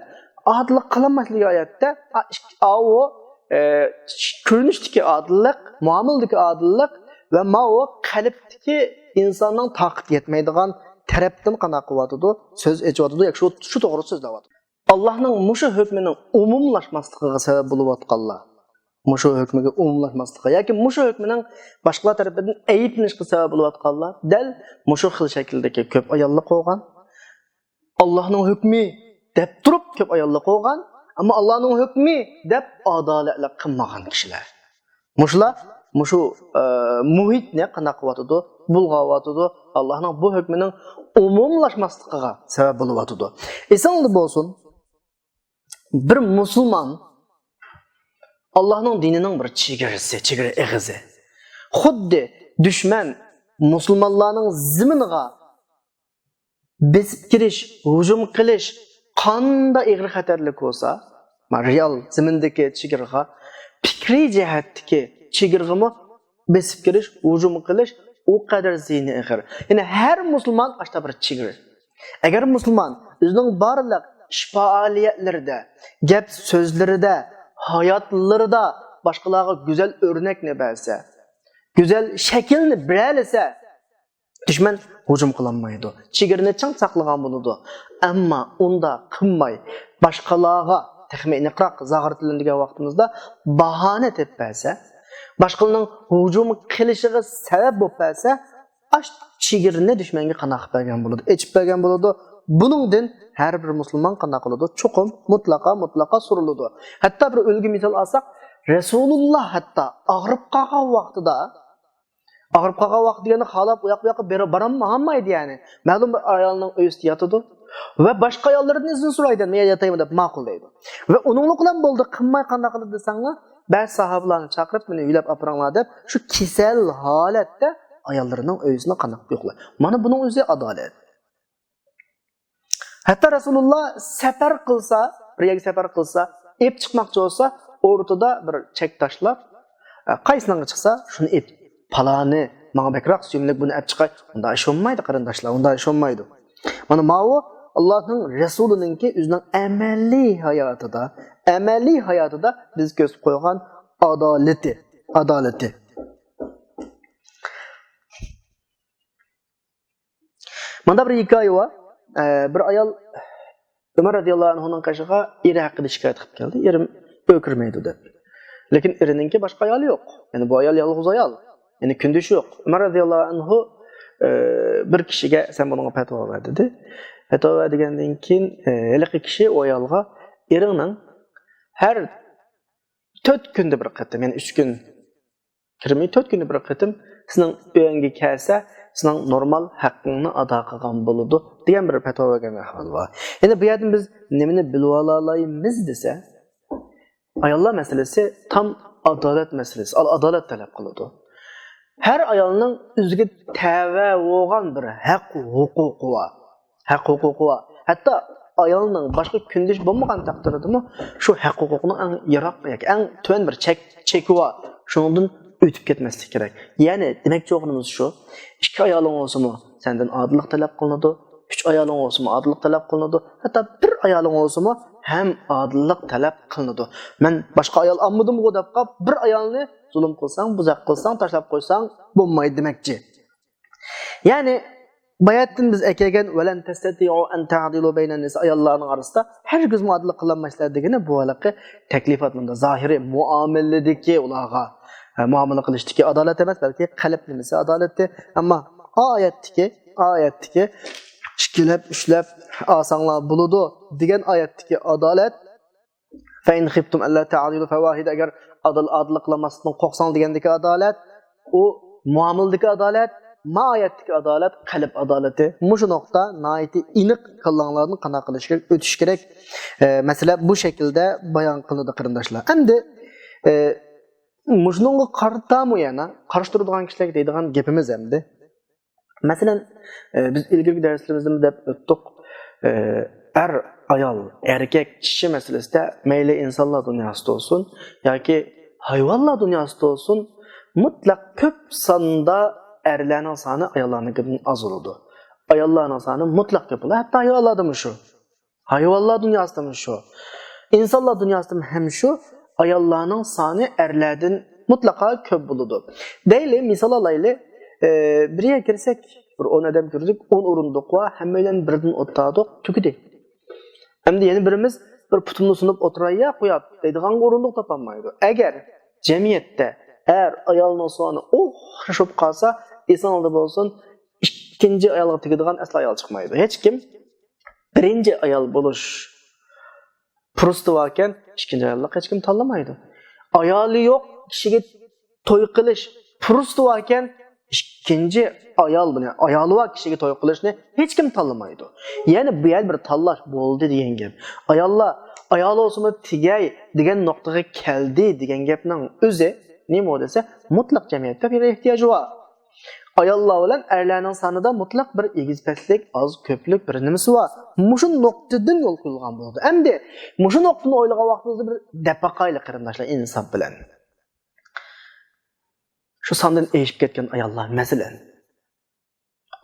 ئادىللىق قىلالماسلىق دېگەن ئايەتتە، ئا، ئىككى، ئاۋۇ، ئە، كۆرۈنۈشتىكى ئادىللىق، مۇئامىلىدىكى ئادىللىق ۋە ماۋۇ قەلبتىكى ئىنساننىڭ تاقىتى يەتمەيدىغان تەرەپتىن قانداق قىلىۋاتىدۇ، سۆز ئېچىۋاتىدۇ، ياكى شۇ، شۇ توغرىدا سۆزلەۋاتىدۇ. ئاللاھنىڭ مۇشۇ ھۆكمىنىڭ ئومۇملاشماسلىقىغا سەۋەب بولۇۋاتقانلار، مۇشۇ ھۆكمىگە ئومۇملاشماسلىقى ياكى مۇشۇ ھۆكمىنىڭ باشقىلار تەرىپىدىن ئەيىبلىنىشقا سەۋەب بولۇۋاتقانلار دەل مۇشۇ خىل شەكىلدىكى كۆپ ئاياللىق بولغان، ئاللاھنىڭ ھۆكمى دەپ تۇرۇپ كۆپ ئاياللىق بولغان، ئەمما ئاللاھنىڭ ھۆكمى دەپ ئادالەتلىك قىلمىغان كىشىلەر. مۇشۇلار مۇشۇ، ئە، مۇھىتنى قانداق قىلىۋاتىدۇ؟ بۇلغاۋاتىدۇ. ئاللاھنىڭ بۇ ھۆكمىنىڭ ئومۇملاشماسلىقىغا سەۋەب بولۇۋاتىدۇ. ئېسىڭدە بولسۇن، بىر مۇسۇلمان ئاللاھنىڭ دىنىنىڭ بىر چېگرىسى، چېگرا ئېغىزى. خۇددى دۈشمەن مۇسۇلمانلارنىڭ زېمىنىغا بېسىپ كىرىش، ھۇجۇم قىلىش قاندا ئېغىر خەتەرلىك بولسا، ما، رېئال زېمىندىكى چېگرىغا پىكرىي جەھەتتىكى چېگرىغىمۇ بېسىپ كىرىش، ھۇجۇم قىلىش ئۇ قەدەر زىيىنى ئېغىر. يەنى ھەر مۇسۇلمان ئاشتا بىر چېگرا. ئەگەر مۇسۇلمان ئۆزىنىڭ بارلىق ئىش پائالىيەتلىرىدە، گەپ سۆزلىرىدە، ھاياتلىرىدا باشقىلارغا گۈزەل ئۆرنەكنى بەرسە، گۈزەل شەكىلنى بېرەلىسە، دۈشمەن ھۇجۇم قىلالمايدۇ. چېگرىنى چىڭ ساقلىغان بولىدۇ. ئەمما ئۇنداق قىلماي، باشقىلارغا، تېخىمۇ ئېنىقراق زاغرا تىلىدا دېگەن ۋاقتىمىزدا، باھانە تېپىپ بەرسە، باشقىلارنىڭ ھۇجۇم قىلىشىغا سەۋەب بولۇپ بەرسە، ئاش چېگرىنى دۈشمەنگە قانداق قىلىپ بەرگەن بولىدۇ؟ ئېچىپ بەرگەن بولىدۇ. بۇنىڭدىن ھەر بىر مۇسۇلمان قانداق قىلىدۇ؟ چوقۇم، مۇتلەقا، مۇتلەقا سورىلىدۇ. ھەتتا بىر ئۈلگە مىسال ئالساق، رەسۇلۇللا ھەتتا ئاغرىپ قالغان ۋاقتىدا، ئاغرىپ قالغان ۋاقىت دېگەندە، خالاپ ئۇ ياققا، بۇ ياققا بېرىپ بارالمايدۇ، يەنى. مەلۇم بىر ئايالنىڭ ئۆيىسىدە ياتىدۇ ۋە باشقا ئاياللاردىن ئىزىن سورايدۇ، «مەن ياتايمۇ؟» دەپ ماقۇل دەيدۇ. ۋە ئۇنىڭلىق بىلەن بولدى، قىلماي قانداق قىلدى دېسەڭلار، بەزى ساھابىلارنى چاقىرىپ، «مېنى يۆلەپ ئاپىرىڭلار» دەپ، شۇ كېسەل ھالەتتە ئاياللىرىنىڭ ئۆيىسىنى قانداق يوقلايدۇ. مانا بۇنىڭ ئۆزى ئادالەت. ھەتتا رەسۇلۇللا سەپەر قىلسا، بىر يەرگە سەپەر قىلسا، ئېلىپ چىقماقچى بولسا، ئورتىدا بىر چەك تاشلاپ، قايسىنىڭغا چىقسا، شۇنى ئېلىپ، پالانى ماڭا بەكرەك سۆيۈملۈك، بۇنى ئەپ چىقاي. ئۇنداق ئىش بولمايدۇ، قېرىنداشلار، ئۇنداق ئىش بولمايدۇ. مانا ماۋۇ ئاللاھنىڭ رەسۇلىنىڭكى ئۆزىنىڭ ئەمەلىي ھاياتىدا، ئەمەلىي ھاياتىدا بىز كۆرسىتىپ قويغان ئادالىتى، ئادالىتى. ماندا بىر ھېكايە بار. ئە، بىر ئايال ئۆمەر رەزىياللاھۇ ئەنھۇنىڭ قېشىغا ئېرى ھەققىدە شىكايەت قىلىپ كەلدى. ئېرىم ئۆيگە كىرمەيدۇ دەپ. لېكىن ئېرىنىڭكى باشقا ئايالى يوق. يەنى بۇ ئايال يالغۇز ئايال. يەنى كۈندىشى يوق. ئۆمەر رەزىياللاھۇ ئەنھۇ، ئە، بىر كىشىگە سەن بۇنىڭغا پەتىۋا بەر دېدى. پەتىۋا بەر دېگەندىن كېيىن، ئە، ھېلىقى كىشى ئۇ ئايالغا ئېرىڭنىڭ ھەر تۆت كۈندە بىر قېتىم، يەنى ئۈچ كۈن كىرمەي تۆت كۈندە بىر قېتىم سېنىڭ ئۆيۈڭگە كەلسە، سېنىڭ نورمال ھەققىڭنى ئادا قىلغان بولىدۇ، دېگەن بىر پەتىۋا بەرگەن ئەھۋال بار. يەنى بۇ يەردىن بىز نېمىنى بىلىۋالالايمىز دېسە، ئاياللار مەسىلىسى تام ئادالەت مەسىلىسى، ئادالەت تەلەپ قىلىدۇ. ھەر ئايالنىڭ ئۆزىگە تەۋە بولغان بىر ھەق ھوقۇقى بار. ھەق ھوقۇقى بار. ھەتتا ئايالنىڭ باشقا كۈندىشى بولمىغان تەقدىردىمۇ شۇ ھەق ھوقۇقنىڭ ئەڭ يىراق ياكى ئەڭ تۆۋەن بىر چەك، چېكى بار. شۇنىڭدىن ئۆتۈپ كەتمەسلىك كېرەك. يەنى دېمەكچى بولغىنىمىز شۇ، ئىككى ئايالىڭ بولسىمۇ سەندىن ئادىللىق تەلەپ قىلىنىدۇ، ئۈچ ئايالىڭ بولسىمۇ ئادىللىق تەلەپ قىلىنىدۇ، ھەتتا بىر ئايالىڭ بولسىمۇ ھەم ئادىللىق تەلەپ قىلىنىدۇ. مەن باشقا ئايال ئالمىدىمغۇ دەپ قاپ، بىر ئايالنى زۇلۇم قىلساڭ، بۇزاق قىلساڭ، تاشلاپ قويساڭ بولمايدۇ دېمەكچى. يەنى باياتتىن بىز ئەكەلگەن «ۋەلەن تەستەتىئۇ ئەن تەئدىلۇ بەينەن نىسا»، ئاياللارنىڭ ئارىسىدا ھەرگىزمۇ ئادىللىق قىلالمايسىلەر دېگىنى بۇ ھېلىقى تەكلىپات، مۇندا زاھىرىي مۇئامىلىدىكى ئۇلارغا، ئە، مۇئامىلە قىلىشتىكى ئادالەت ئەمەس، بەلكى قەلب نېمىسى ئادالىتى. ئەمما ئايەتتىكى، ئايەتتىكى «ئىككىلەپ، ئۈچلەپ ئالساڭلار بولىدۇ» دېگەن ئايەتتىكى ئادالەت، «فەئىن خىفتۇم ئەللا تەئدىلۇ فەۋاھىدە»، ئەگەر ئادىل-، ئادىللىق قىلالماسلىقتىن قورقساڭ دېگەندىكى ئادالەت، ئۇ مۇئامىلىدىكى ئادالەت، ما ئايەتتىكى ئادالەت، قەلب ئادالىتى. مۇشۇ نۇقتا ناھايىتى ئېنىق كاللاڭلاردىن قانداق قىلىش كېرەك، ئۆتۈش كېرەك. ئە، مەسىلە بۇ شەكىلدە بايان قىلىنىدۇ، قېرىنداشلار. ئەمدى، ئە، مۇشۇنىڭغا قارىتامۇ يەنە قارشى تۇرىدىغان كىشىلەرگە دەيدىغان گېپىمىز ئەمدى. مەسىلەن، ئە، بىز ئىلگىرىكى دەرسلىرىمىزدىمۇ دەپ ئۆتتۇق. ئە، ئەر، ئايال، ئەركەك، كىشى مەسىلىسىدە مەيلى ئىنسانلار دۇنياسىدا بولسۇن ياكى ھايۋانلار دۇنياسىدا بولسۇن، مۇتلەق كۆپ ساندا ئەرلەرنىڭ سانى ئاياللارنىڭكىدىن ئاز بولىدۇ. ئاياللارنىڭ سانى مۇتلەق كۆپ بولىدۇ. ھەتتا ھايۋانلاردىمۇ شۇ. ھايۋانلار دۇنياسىدىمۇ شۇ. ئىنسانلار دۇنياسىدىمۇ ھەم شۇ. ئاياللارنىڭ سانى ئەرلەردىن مۇتلەقا كۆپ بولىدۇ. دەيلى، مىسال ئالايلى، ئى، بىر يەرگە كىرسەك، بىر ئون ئادەم كىردۇق، ئون ئورۇندۇق بار، ھەممەيلەن بىردىن ئولتۇردۇق، تۈگىدى. ئەمدى يەنە بىرىمىز بىر پۇتۇمنى سۇنۇپ ئولتۇراي يا قوياپ دەيدىغانغا ئورۇندۇق تاپالمايدۇ. ئەگەر جەمئىيەتتە ئەر ئايالنىڭ سانى ئوخشاش بولۇپ قالسا، ئېسىڭلاردا بولسۇن، ئىككىنچى ئايالغا تېگىدىغان ئەسلا ئايال چىقمايدۇ. ھېچكىم بىرىنچى ئايال بولۇش پۇرسىتى باركەن، ئىككىنچى ئاياللىققا ھېچكىم تاللىمايدۇ. ئايالى يوق كىشىگە توي قىلىش پۇرسىتى باركەن، ئىككىنچى ئايال، يەنى ئايالى بار كىشىگە توي قىلىشنى ھېچكىم تاللىمايدۇ. يەنى بۇ يەردە بىر تاللاش بولدى دېگەن گەپ. ئاياللار، ئايالى بولسىمۇ تېگەي دېگەن نۇقتىغا كەلدى دېگەن گەپنىڭ ئۆزى نېمە دېسە، مۇتلەق جەمئىيەتتە بىر ئېھتىياج بار. ئاياللار بىلەن ئەرلەرنىڭ سانىدا مۇتلەق بىر ئېگىز-پەسلىك، ئاز-كۆپلۈك بىر نېمىسى بار. مۇشۇ نۇقتىدىن يول قويۇلغان بولىدۇ. ئەمدى مۇشۇ نۇقتىنى ئويلىغان ۋاقتىمىزدا بىر دەپ باقايلى، قېرىنداشلار، ئىنساپ بىلەن. شۇ ساندىن ئېشىپ كەتكەن ئاياللار، مەسىلەن،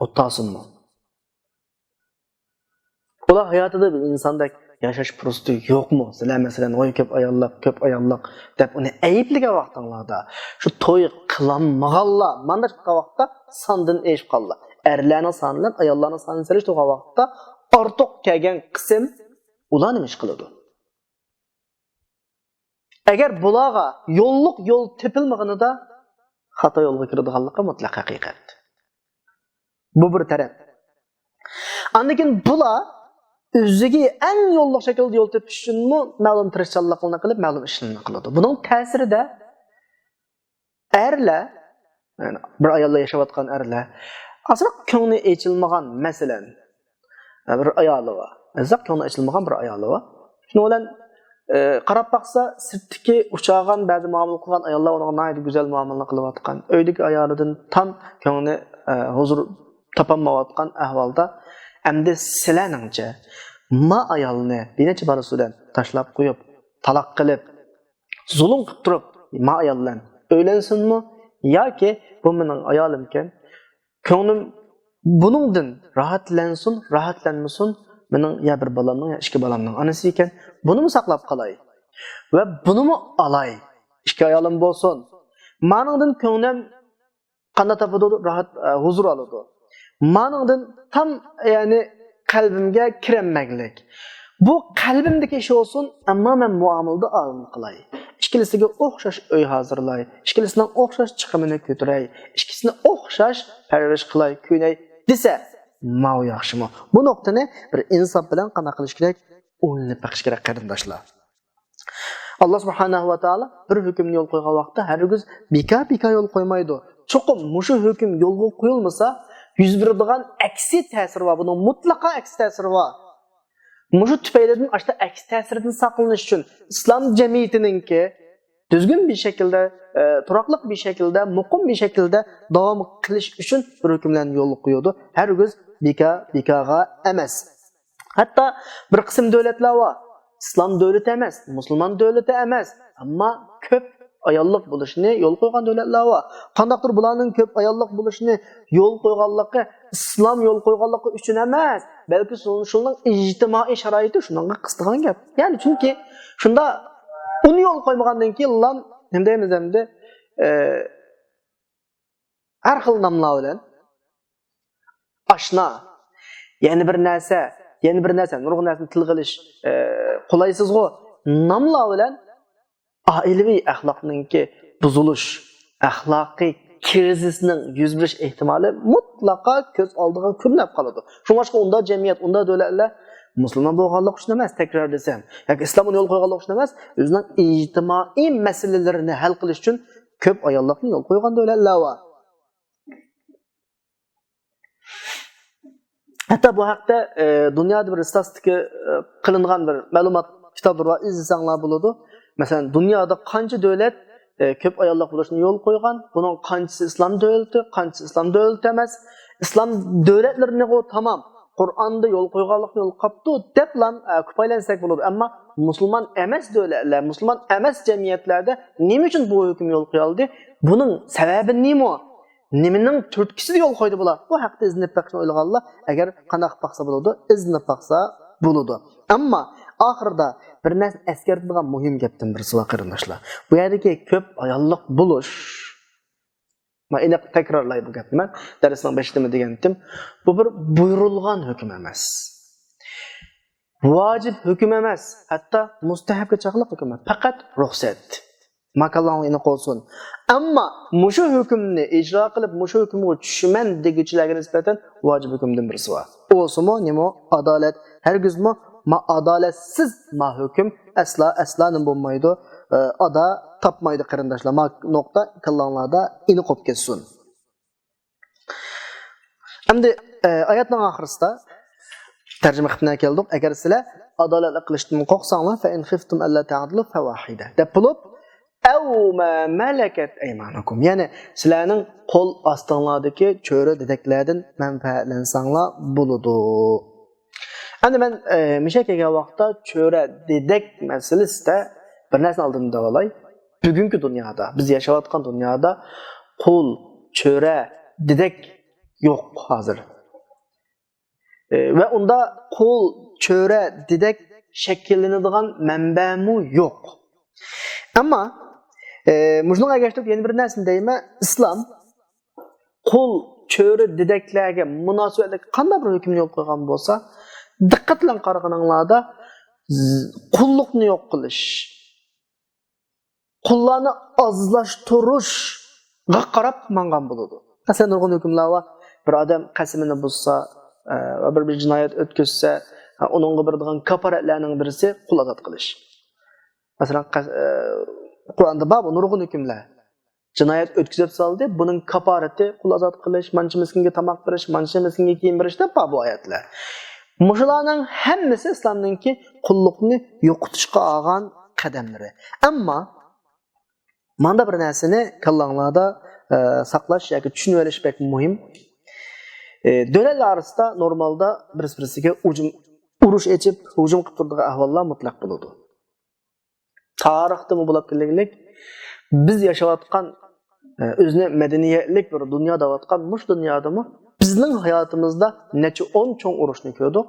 ئوتتاسىنمۇ؟ ئۇلار ھاياتىدا بىر ئىنساندەك ياشاش پۇرسىتى يوقمۇ؟ سىلەر، مەسىلەن، ۋاي، كۆپ ئاياللىق، كۆپ ئاياللىق دەپ ئۇنى ئەيىبلىگەن ۋاقتىڭلاردا، شۇ توي قىلالمىغانلار مانداق قىلغان ۋاقىتتا ساندىن ئېشىپ قالىدۇ. ئەرلەرنىڭ سانى بىلەن ئاياللارنىڭ سانىنى سېلىشتۇرغان ۋاقىتتا ئارتۇق كەلگەن قىسىم ئۇلار نېمە ئىش قىلىدۇ؟ ئەگەر بۇلارغا يوللۇق يول تېپىلمىغىنىدا خاتا يولغا كىرىدىغانلىقى مۇتلەق ھەقىقەت. بۇ بىر تەرەپ. ئاندىن كېيىن بۇلار ئۆزىگە ئەڭ يوللۇق شەكىلدە يول تېپىش ئۈچۈنمۇ مەلۇم تىرىشچانلىقلارنى قىلىپ، مەلۇم ئىشلارنى قىلىدۇ. بۇنىڭ تەسىرىدە ئەرلەر، يەنى بىر ئايالدا ياشاۋاتقان ئەرلەر ئازراق كۆڭلى ئېچىلمىغان، مەسىلەن، بىر ئايالى بار. ئازراق كۆڭلى ئېچىلمىغان بىر ئايالى بار. شۇنىڭ بىلەن، ئى، قاراپ باقسا، سىرتتىكى ئۇچرىغان بەزى مۇئامىلە قىلغان ئاياللار ئۇنىڭغا ناھايىتى گۈزەل مۇئامىلىنى قىلىۋاتقان. ئۆيدىكى ئايالىدىن تام كۆڭلى، ئى، ھۇزۇر تاپالمايۋاتقان ئەھۋالدا، ئەمدى سىلەرنىڭچە، ما ئايالنى بىر نەچچە بالىسى بىلەن تاشلاپ قويۇپ، تالاق قىلىپ، زۇلۇم قىلىپ تۇرۇپ، ما ئايال بىلەن ئۆيلەنسۇنمۇ ياكى بۇ مېنىڭ ئايالىمكەن، كۆڭلۈم بۇنىڭدىن راھەتلەنسۇن، راھەتلەنمىسۇن، مېنىڭ يا بىر بالامنىڭ، يا ئىككى بالامنىڭ ئانىسى ئىكەن، بۇنىمۇ ساقلاپ قالاي ۋە بۇنىمۇ ئالاي. ئىككى ئايالىم بولسۇن. مانىڭدىن كۆڭلۈم قانداق تاپىدۇ؟ راھەت، ئە، ھۇزۇر ئالىدۇ. مانىڭدىن تام، يەنى قەلبىمگە كىرەلمەگلىك. بۇ قەلبىمدىكى ئىش بولسۇن، ئەمما مەن مۇئامىلىدە ئالىملىق قىلاي. ئىككىلىسىگە ئوخشاش ئۆي ھازىرلاي، ئىككىلىسىنىڭ ئوخشاش چىقىمىنى كۆتۈرەي، ئىككىسىنى ئوخشاش پەرۋەرىش قىلاي، كۆيۈنەي دېسە، ماۋۇ ياخشىمۇ؟ بۇ نۇقتىنى بىر ئىنساپ بىلەن قانداق قىلىش كېرەك؟ ئويلىنىپ بېقىش كېرەك، قېرىنداشلار. ئاللا سۇبھانەھۇ ۋە تائالا بىر ھۆكۈمنى يولغا قويغان ۋاقىتتا ھەرگىز بىكار-بىكار يولغا قويمايدۇ. چوقۇم مۇشۇ ھۆكۈم يولغا قويۇلمىسا، يۈز بېرىدىغان ئەكسى تەسىرى بار. بۇنىڭ مۇتلەقا ئەكسى تەسىرى بار. مۇشۇ تۈپەيلىدىن ئاشتا ئەكسى تەسىرىدىن ساقلىنىش ئۈچۈن ئىسلام جەمئىيىتىنىڭكى دۈزگۈن بىر شەكىلدە، ئە، تۇراقلىق بىر شەكىلدە، مۇقىم بىر شەكىلدە داۋام قىلىش ئۈچۈن بىر ھۆكۈملەرنى يولغا قويىدۇ. ھەرگىز بىكار، بىكارغا ئەمەس. ھەتتا بىر قىسىم دۆلەتلەر بار. ئىسلام دۆلىتى ئەمەس، مۇسۇلمان دۆلىتى ئەمەس، ئەمما كۆپ ئاياللىق بولۇشنى يول قويغان دۆلەتلەر بار. قانداقتۇر بۇلارنىڭ كۆپ ئاياللىق بولۇشنى يول قويغانلىقى ئىسلام يول قويغانلىقى ئۈچۈن ئەمەس، بەلكى شۇ-، شۇنىڭ ئىجتىمائىي شارائىتى شۇنىڭغا قىستىغان گەپ. يەنى چۈنكى شۇندا ئۇنى يول قويمىغاندىن كېيىن لام، نېمە دەيمىز ئەمدى، ئە، ھەر خىل ناملار بىلەن ئاشنا، يەنە بىر نەرسە، يەنە بىر نەرسە، نۇرغۇن نەرسىنى تىلغا ئېلىش، ئە، قولايسىزغۇ، ناملار بىلەن ئائىلىۋى ئەخلاقنىڭكى بۇزۇلۇش، ئەخلاقىي كىرىزىسنىڭ يۈز بېرىش ئېھتىمالى مۇتلەقا كۆز ئالدىغا كۆرۈنۈپ قالىدۇ. شۇڭلاشقا ئۇنداق جەمئىيەت، ئۇنداق دۆلەتلەر مۇسۇلمان بولغانلىقى ئۈچۈن ئەمەس، تەكرار دېسەم، ياكى ئىسلام ئۇنى يول قويغانلىقى ئۈچۈن ئەمەس، ئۆزىنىڭ ئىجتىمائىي مەسىلىلىرىنى ھەل قىلىش ئۈچۈن كۆپ ئاياللىقنى يول قويغان دۆلەتلەر بار. ھەتتا بۇ ھەقتە، ئە، دۇنيادا بىر ستاتىستىكا، ئە، قىلىنغان بىر مەلۇمات كىتابلىرى بار، ئىزدىسەڭلار بولىدۇ. مەسىلەن، دۇنيادا قانچە دۆلەت، ئە، كۆپ ئاياللىق بولۇشنى يول قويغان، بۇنىڭ قانچىسى ئىسلام دۆلىتى، قانچىسى ئىسلام دۆلىتى ئەمەس. ئىسلام دۆلەتلىرىنىغۇ تامام قۇرئاندا يول قويغانلىقنى يول قاپتۇ دەپلا، ئە، كۇپايلانساق بولىدۇ. ئەمما مۇسۇلمان ئەمەس دۆلەتلەر، مۇسۇلمان ئەمەس جەمئىيەتلەردە نېمە ئۈچۈن بۇ ھۆكۈم يول قويۇلدى؟ بۇنىڭ سەۋەبى نېمە؟ نېمىنىڭ تۈرتكىسىدە يول قويدى بۇلار؟ بۇ ھەقتە ئىزدىنىپ بېقىشنى ئويلىغانلار، ئەگەر قانداق باقسا بولىدۇ، ئىزدىنىپ باقسا بولىدۇ. ئەمما ئاخىرىدا بىر نەرسىنى ئەسكەرتىدىغان مۇھىم گەپتىن بىرسى بار، قېرىنداشلار. بۇ يەردىكى كۆپ ئاياللىق بولۇش، مانا، ئېنىق تەكرارلاي بۇ گەپنى مەن، دەرسنىڭ بېشىدىمۇ دېگەنتىم، بۇ بىر بۇيرۇلغان ھۆكۈم ئەمەس. ۋاجىپ ھۆكۈم ئەمەس، ھەتتا مۇستەھەبكە چاقلىق ھۆكۈم ئەمەس، پەقەت رۇخسەت. ماكانلاڭ ئېنىق بولسۇن. ئەمما مۇشۇ ھۆكۈمنى ئىجرا قىلىپ، مۇشۇ ھۆكۈمگە چۈشىمەن دېگۈچىلەرگە نىسبەتەن ۋاجىپ ھۆكۈمدىن بىرسى بار. ئۇ بولسىمۇ نېمە؟ ئادالەت. ھەرگىزمۇ ما ئادالەتسىز ما ھۆكۈم ئەسلا، ئەسلا نېمە بولمايدۇ؟ ئە، ئادا تاپمايدۇ، قېرىنداشلار. ما نۇقتا كاللاڭلاردا ئېنىق بولۇپ كەتسۇن. ئەمدى، ئە، ئايەتنىڭ ئاخىرىسىدا تەرجىمە قىلىپ نە كەلدۇق؟ ئەگەر سىلەر ئادالەتلىك قىلىشتىن قورقساڭلار، فَإِنْ خِفْتُمْ أَلَّا تَعْدِلُوا فَوَاحِدَةً دەپ بولۇپ، أَوْ مَا مَلَكَتْ أَيْمَانُكُمْ، يەنى سىلەرنىڭ قول ئاستىڭلاردىكى چۆرە دېدەكلەردىن مەنپەئەتلەنسەڭلار بولىدۇ. ئەمدى مەن، ئە، مىشە كەلگەن ۋاقىتتا چۆرە دېدەك مەسىلىسىدە بىر نەرسىنى ئالدىن دەۋالاي. بۈگۈنكى دۇنيادا، بىز ياشاۋاتقان دۇنيادا قۇل، چۆرە، دېدەك يوق ھازىر. ئە، ۋە ئۇندا قۇل، چۆرە، دېدەك شەكىللىنىدىغان مەنبەمۇ يوق. ئەمما، ئە، مۇشۇنىڭغا ئەگەشتۈرۈپ يەنە بىر نەرسىنى دەيمەن. ئىسلام قۇل، چۆرە، دېدەكلەرگە مۇناسىۋەتلىك قانداق بىر ھۆكۈمنى يول قويغان بولسا، دىققەت بىلەن قارىغىنىڭلاردا، ز-، قۇللۇقنى يوق قىلىش، قۇللارنى ئازلاشتۇرۇشقا قاراپ ماڭغان بولىدۇ. مەسىلەن، نۇرغۇن ھۆكۈملەر بار. بىر ئادەم قەسىمىنى بۇزسا، ئە، ۋە بىر، بىر جىنايەت ئۆتكۈزسە، ئە، ئۇنىڭغا بېرىدىغان كاپارەتلەرنىڭ بىرسى قۇل ئازاد قىلىش. مەسىلەن، قەس-، ئە، قۇرئاندا بار بۇ نۇرغۇن ھۆكۈملەر. جىنايەت ئۆتكۈزۈپ سالدى، بۇنىڭ كاپارىتى قۇل ئازاد قىلىش، مانچە مىسكىنگە تاماق بېرىش، مانچە مىسكىنگە كىيىم بېرىش دەپ بار بۇ ئايەتلەر. مۇشۇلارنىڭ ھەممىسى ئىسلامنىڭكى قۇللۇقنى يوقىتىشقا ئالغان قەدەملىرى. ئەمما ماندا بىر نەرسىنى كاللاڭلاردا، ئە، ساقلاش ياكى چۈشىنىۋېلىش بەك مۇھىم. ئە، دۆلەتلەر ئارىسىدا نورمالدا بىرسى-بىرسىگە ھۇجۇم، ئۇرۇش ئېچىپ، ھۇجۇم قىلىپ تۇرىدىغان ئەھۋاللار مۇتلەق بولىدۇ. تارىختىمۇ بولۇپ كەلگەنلىك، بىز ياشاۋاتقان، ئە، ئۆزىنى مەدەنىيەتلىك بىر دۇنيا دەۋاتقان مۇشۇ دۇنيادىمۇ بىزنىڭ ھاياتىمىزدا نەچچە ئون چوڭ ئۇرۇشنى كۆردۇق.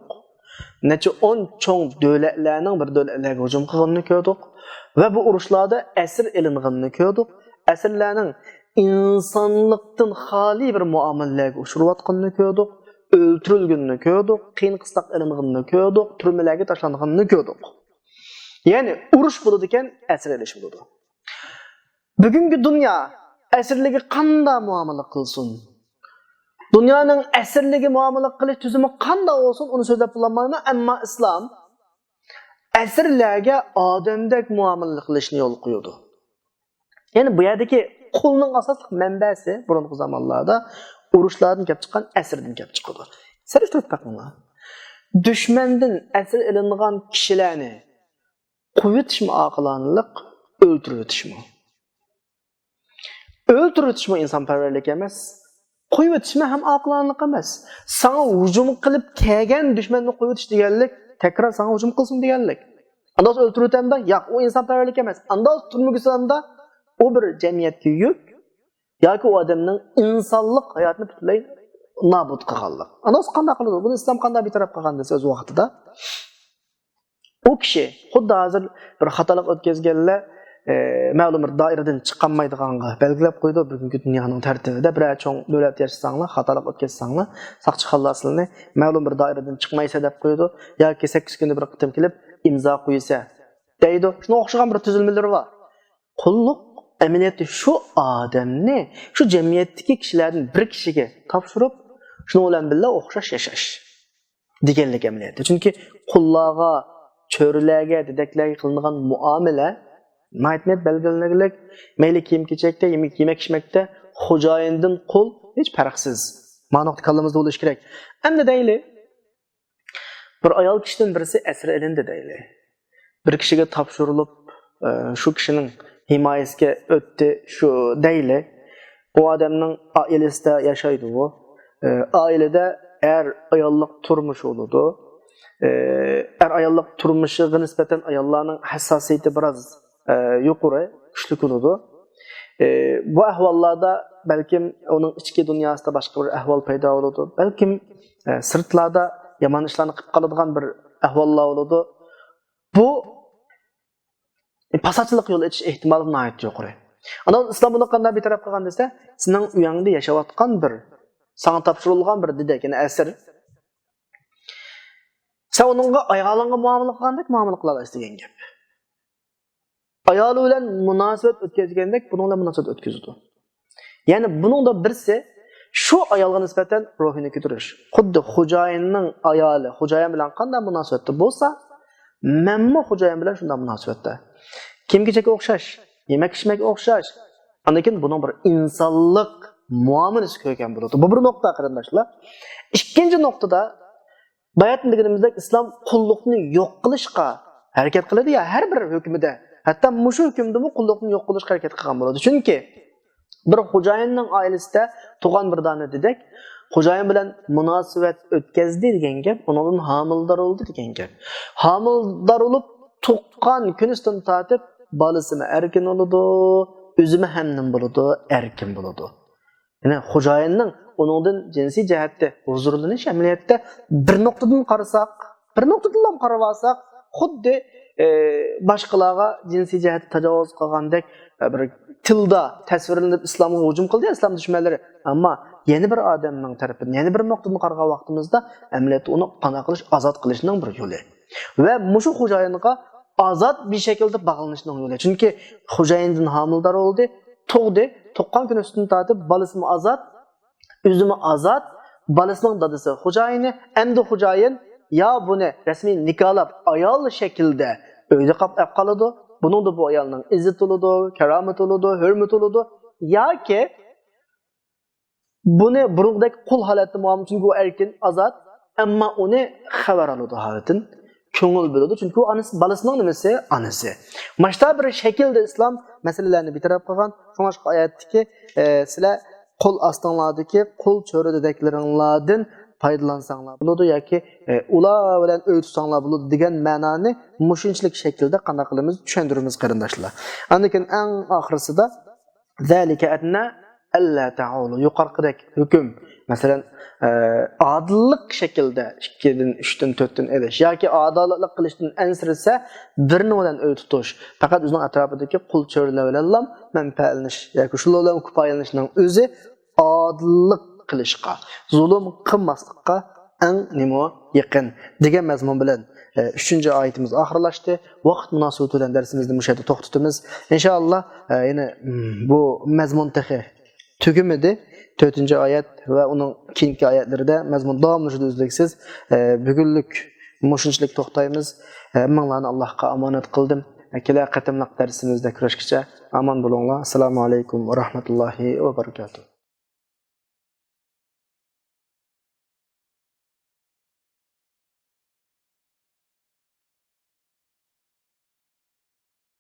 نەچچە ئون چوڭ دۆلەتلەرنىڭ بىر دۆلەتلەرگە ھۇجۇم قىلغىنىنى كۆردۇق. ۋە بۇ ئۇرۇشلاردا ئەسىر ئېلىنغىنىنى كۆردۇق. ئەسىرلەرنىڭ ئىنسانلىقتىن خالىي بىر مۇئامىلىلەرگە ئۇچرىۋاتقىنىنى كۆردۇق. ئۆلتۈرۈلگىنىنى كۆردۇق، قىيىن قىستاق ئېلىنغىنىنى كۆردۇق، تۈرمىلەرگە تاشلانغىنىنى كۆردۇق. يەنى ئۇرۇش بولىدىكەن، ئەسىر ئېلىش بولىدۇ. بۈگۈنكى دۇنيا ئەسىرلىگە قانداق مۇئامىلە قىلسۇن؟ دۇنيانىڭ ئەسىرلىگە مۇئامىلە قىلىش تۈزۈمى قانداق بولسۇن، ئۇنى سۆزلەپ بولالمايمەن، ئەمما ئىسلام ئەسىرلەرگە ئادەمدەك مۇئامىلە قىلىشنى يولغا قويىدۇ. يەنى بۇ يەردىكى قۇلنىڭ ئاساسلىق مەنبەسى بۇرۇنقى زامانلاردا ئۇرۇشلاردىن كېلىپ چىققان، ئەسىردىن كېلىپ چىقىدۇ. سېلىشتۇرۇپ بېقىڭلار. دۈشمەندىن ئەسىر ئېلىنغان كىشىلەرنى قويۇۋېتىشمۇ ئاقىلانىلىق، ئۆلتۈرۈۋېتىشمۇ؟ ئۆلتۈرۈۋېتىشمۇ ئىنسانپەرۋەرلىك ئەمەس، قويۇۋېتىشمۇ ھەم ئاقىلانىلىق ئەمەس. ساڭا ھۇجۇم قىلىپ كەلگەن دۈشمەننى قويۇۋېتىش دېگەنلىك، تەكرار ساڭا ھۇجۇم قىلسۇن دېگەنلىك. ئانداق ئۆلتۈرۈۋېتەمدۇ؟ ياق، ئۇ ئىنسانپەرۋەرلىك ئەمەس. ئانداق تۈرمىگە سالامدا، ئۇ بىر جەمئىيەتكە يۈك ياكى ئۇ ئادەمنىڭ ئىنسانلىق ھاياتىنى پۈتۈنلەي نابۇت قىلغانلىق. ئانداق قانداق قىلىدۇ؟ بۇنى ئىسلام قانداق بىتەرەپ قىلغان دېسە، ئۆز ۋاقتىدا ئۇ كىشى خۇددى ھازىر بىر خاتالىق ئۆتكۈزگەنلەر، ئە، مەلۇم بىر دائىرىدىن چىقالمايدىغانغا بەلگىلەپ قويىدۇ. بۈگۈنكى دۇنيانىڭ تەرتىپىدە بىرەر چوڭ دۆلەت ياشىساڭلار، خاتالىق ئۆتكۈزسەڭلار، ساقچى خاللار سىلىنى مەلۇم بىر دائىرىدىن چىقمايسەن دەپ قويىدۇ. ياكى سەككىز كۈندە بىر قېتىم كېلىپ ئىمزا قويىسەن دەيدۇ. شۇنىڭغا ئوخشىغان بىر تۈزۈلمىلىرى بار. قۇللۇق ئەمەلىيەتتە شۇ ئادەمنى شۇ جەمئىيەتتىكى كىشىلەردىن بىر كىشىگە تاپشۇرۇپ، شۇنىڭ بىلەن بىللە ئوخشاش ياشاش دېگەنلىك ئەمەلىيەتتە. چۈنكى قۇللارغا، چۆرىلەرگە، دېدەكلەرگە قىلىنغان مۇئامىلە ناھايىتى نەت بەلگىلىنىدىغانلىك، مەيلى كىيىم-كېچەكتە، يېمەك-، يېمەك-ئىچمەكتە، خوجايىندىن قۇل ھېچ پەرقسىز. مانا نۇقتا كاللىمىزدا بولۇشى كېرەك. ئەمدى دەيلى، بىر ئايال كىشىدىن بىرسى ئەسىر ئېلىندى دەيلى. بىر كىشىگە تاپشۇرۇلۇپ، ئە، شۇ كىشىنىڭ ھىمايىسىگە ئۆتتى، شۇ دەيلى. ئۇ ئادەمنىڭ ئائىلىسىدە ياشايدۇ ئۇ. ئە، ئائىلىدە ئەر ئاياللىق تۇرمۇشى بولىدۇ. ئە، ئەر ئاياللىق تۇرمۇشىغا نىسبەتەن ئاياللارنىڭ ھەسساسىيىتى بىراز، ئە، يۇقىرى، كۈچلۈك بولىدۇ. ئە، بۇ ئەھۋاللاردا بەلكىم ئۇنىڭ ئىچكى دۇنياسىدا باشقا بىر ئەھۋال پەيدا بولىدۇ. بەلكىم، ئە، سىرتلاردا يامان ئىشلارنى قىلىپ قالىدىغان بىر ئەھۋاللار بولىدۇ. بۇ پاساتچىلىققا يول ئېچىش ئېھتىمالى ناھايىتى يۇقىرى. ئاندىن ئىسلام بۇنى قانداق بىتەرەپ قىلغان دېسە، سېنىڭ ئۆيۈڭدە ياشاۋاتقان بىر، ساڭا تاپشۇرۇلغان بىر دېدەك، يەنى ئەسىر. سەن ئۇنىڭغا ئايالىڭغا مۇئامىلە قىلغاندەك مۇئامىلە قىلالايسەن دېگەن گەپ. ئايالى بىلەن مۇناسىۋەت ئۆتكۈزگەندەك بۇنىڭ بىلەن مۇناسىۋەت ئۆتكۈزىدۇ. يەنى بۇنىڭدا بىرسى شۇ ئايالغا نىسبەتەن روھىنى كۆتۈرۈش. خۇددى خوجايىننىڭ ئايالى خوجايىن بىلەن قانداق مۇناسىۋەتتە بولسا، مەنمۇ خوجايىن بىلەن شۇنداق مۇناسىۋەتتە. كىيىم-كېچەككە ئوخشاش، يېمەك-ئىچمەككە ئوخشاش. ئاندىن كېيىن بۇنىڭ بىر ئىنسانلىق مۇئامىلىسى كۆرگەن بولىدۇ. بۇ بىر نۇقتا، قېرىنداشلار. ئىككىنچى نۇقتىدا، باياتىن دېگىنىمىزدەك، ئىسلام قۇللۇقنى يوق قىلىشقا ھەرىكەت قىلىدۇ يا، ھەر بىر ھۆكمىدە، ھەتتا مۇشۇ ھۆكۈمدىمۇ قۇللۇقنى يوق قىلىشقا ھەرىكەت قىلغان بولىدۇ. چۈنكى بىر خوجايىننىڭ ئائىلىسىدە تۇغقان بىر دانە دېدەك خوجايىن بىلەن مۇناسىۋەت ئۆتكەزدى دېگەن گەپ، ئۇنىڭدىن ھامىلىدار بولدى دېگەن گەپ. ھامىلىدار بولۇپ تۇغقان كۈنىسىدىن تارتىپ بالىسىمۇ ئەركىن بولىدۇ، ئۆزىمۇ ھەمنېمە بولىدۇ، ئەركىن بولىدۇ. يەنى خوجايىننىڭ ئۇنىڭدىن جىنسىي جەھەتتە ھۇزۇرلىنىش ئەمەلىيەتتە بىر نۇقتىدىن قارىساق، بىر نۇقتىدىنلا قارىۋالساق، خۇددى، ئى، باشقىلارغا جىنسىي جەھەتتە تاجاۋۇز قىلغاندەك، ئى، بىر تىلدا تەسۋىرلىنىپ ئىسلامغا ھۇجۇم قىلدى ئىسلام دۈشمەنلىرى. ئەمما يەنە بىر ئادەمنىڭ تەرىپىدىن، يەنە بىر نۇقتىدىن قارىغان ۋاقتىمىزدا ئەمەلىيەتتە ئۇنى قانداق قىلىش، ئازاد قىلىشنىڭ بىر يولى. ۋە مۇشۇ خوجايىنغا ئازاد بىر شەكىلدە باغلىنىشنىڭ يولى. چۈنكى خوجايىندىن ھامىلىدار بولدى، تۇغدى، تۇغقان كۈنى سۈتىدىن تارتىپ بالىسىمۇ ئازاد، ئۆزىمۇ ئازاد، بالىسىنىڭ دادىسى خوجايىنى، ئەمدى خوجايىن يا بۇنى رەسمىي نىكاھلاپ ئايال شەكلىدە ئۆيدە قاپ-، ئەپ قالىدۇ، بۇنىڭدا بۇ ئايالنىڭ ئىززىتى بولىدۇ، كارامىتى بولىدۇ، ھۆرمىتى بولىدۇ، ياكى بۇنى بۇرۇنقىدەك قۇل ھالەتتە مۇئامىلە، چۈنكى ئۇ ئەركىن، ئازاد، ئەمما ئۇنى خەۋەر ئالىدۇ ھالىتىن، كۆڭۈل بۆلىدۇ، چۈنكى ئۇ ئانىسى، بالىسىنىڭ نېمىسى؟ ئانىسى. ماشتا بىر شەكىلدە ئىسلام مەسىلىلەرنى بىتەرەپ قىلغان. شۇڭلاشقا ئايەتتىكى، ئە، سىلەر قۇل ئاستىڭلاردىكى قۇل چۆرە دېدەكلىرىڭلاردىن پايدىلانساڭلار بولىدۇ ياكى، ئە، ئۇلار بىلەن ئۆي تۇتساڭلار بولىدۇ دېگەن مەنانى مۇشۇنچىلىك شەكىلدە قانداق قىلىمىز؟ چۈشەندۈرىمىز، قېرىنداشلار. ئاندىن كېيىن ئەڭ ئاخىرسىدا، ذلك أدنى ألا تعولوا، يۇقىرىقىدەك ھۆكۈم، مەسىلەن، ئە، ئادىللىق شەكلىدە ئىككىدىن، ئۈچتىن، تۆتتىن ئېلىش ياكى ئادالەتلىك قىلىشتىن ئەنسىرىسە، بىرنىڭ بىلەن ئۆي تۇتۇش، پەقەت ئۆزىنىڭ ئەتراپىدىكى قۇل چۆرىلەر بىلەنلا مەنپەئەتلىنىش ياكى شۇلار بىلەن كۇپايىلىنىشنىڭ ئۆزى ئادىللىق قىلىشقا، زۇلۇم قىلماسلىققا ئەڭ نېمە يېقىن دېگەن مەزمۇن بىلەن، ئە، ئۈچىنچى ئايىتىمىز ئاخىرلاشتى. ۋاقىت مۇناسىۋىتى بىلەن دەرسىمىزنى مۇشۇ يەردە توختىتىمىز. ئىنشائاللا، ئە، يەنە، م، بۇ مەزمۇن تېخى تۈگىمىدى. تۆتىنچى ئايەت ۋە ئۇنىڭ كېيىنكى ئايەتلىرىدە مەزمۇن داۋاملىشىدۇ ئۈزلۈكسىز. ئە، بۈگۈنلۈك مۇشۇنچىلىك توختايمىز. ھەممىڭلارنى ئاللاھقا ئامانەت قىلدىم. كېلەر قېتىملىق دەرسىمىزدە كۆرۈشكىچە ئامان بولۇڭلار. ئەسسالامۇ ئەلەيكۇم ۋە رەھمەتۇللاھى ۋە بەرىكاتۇھ.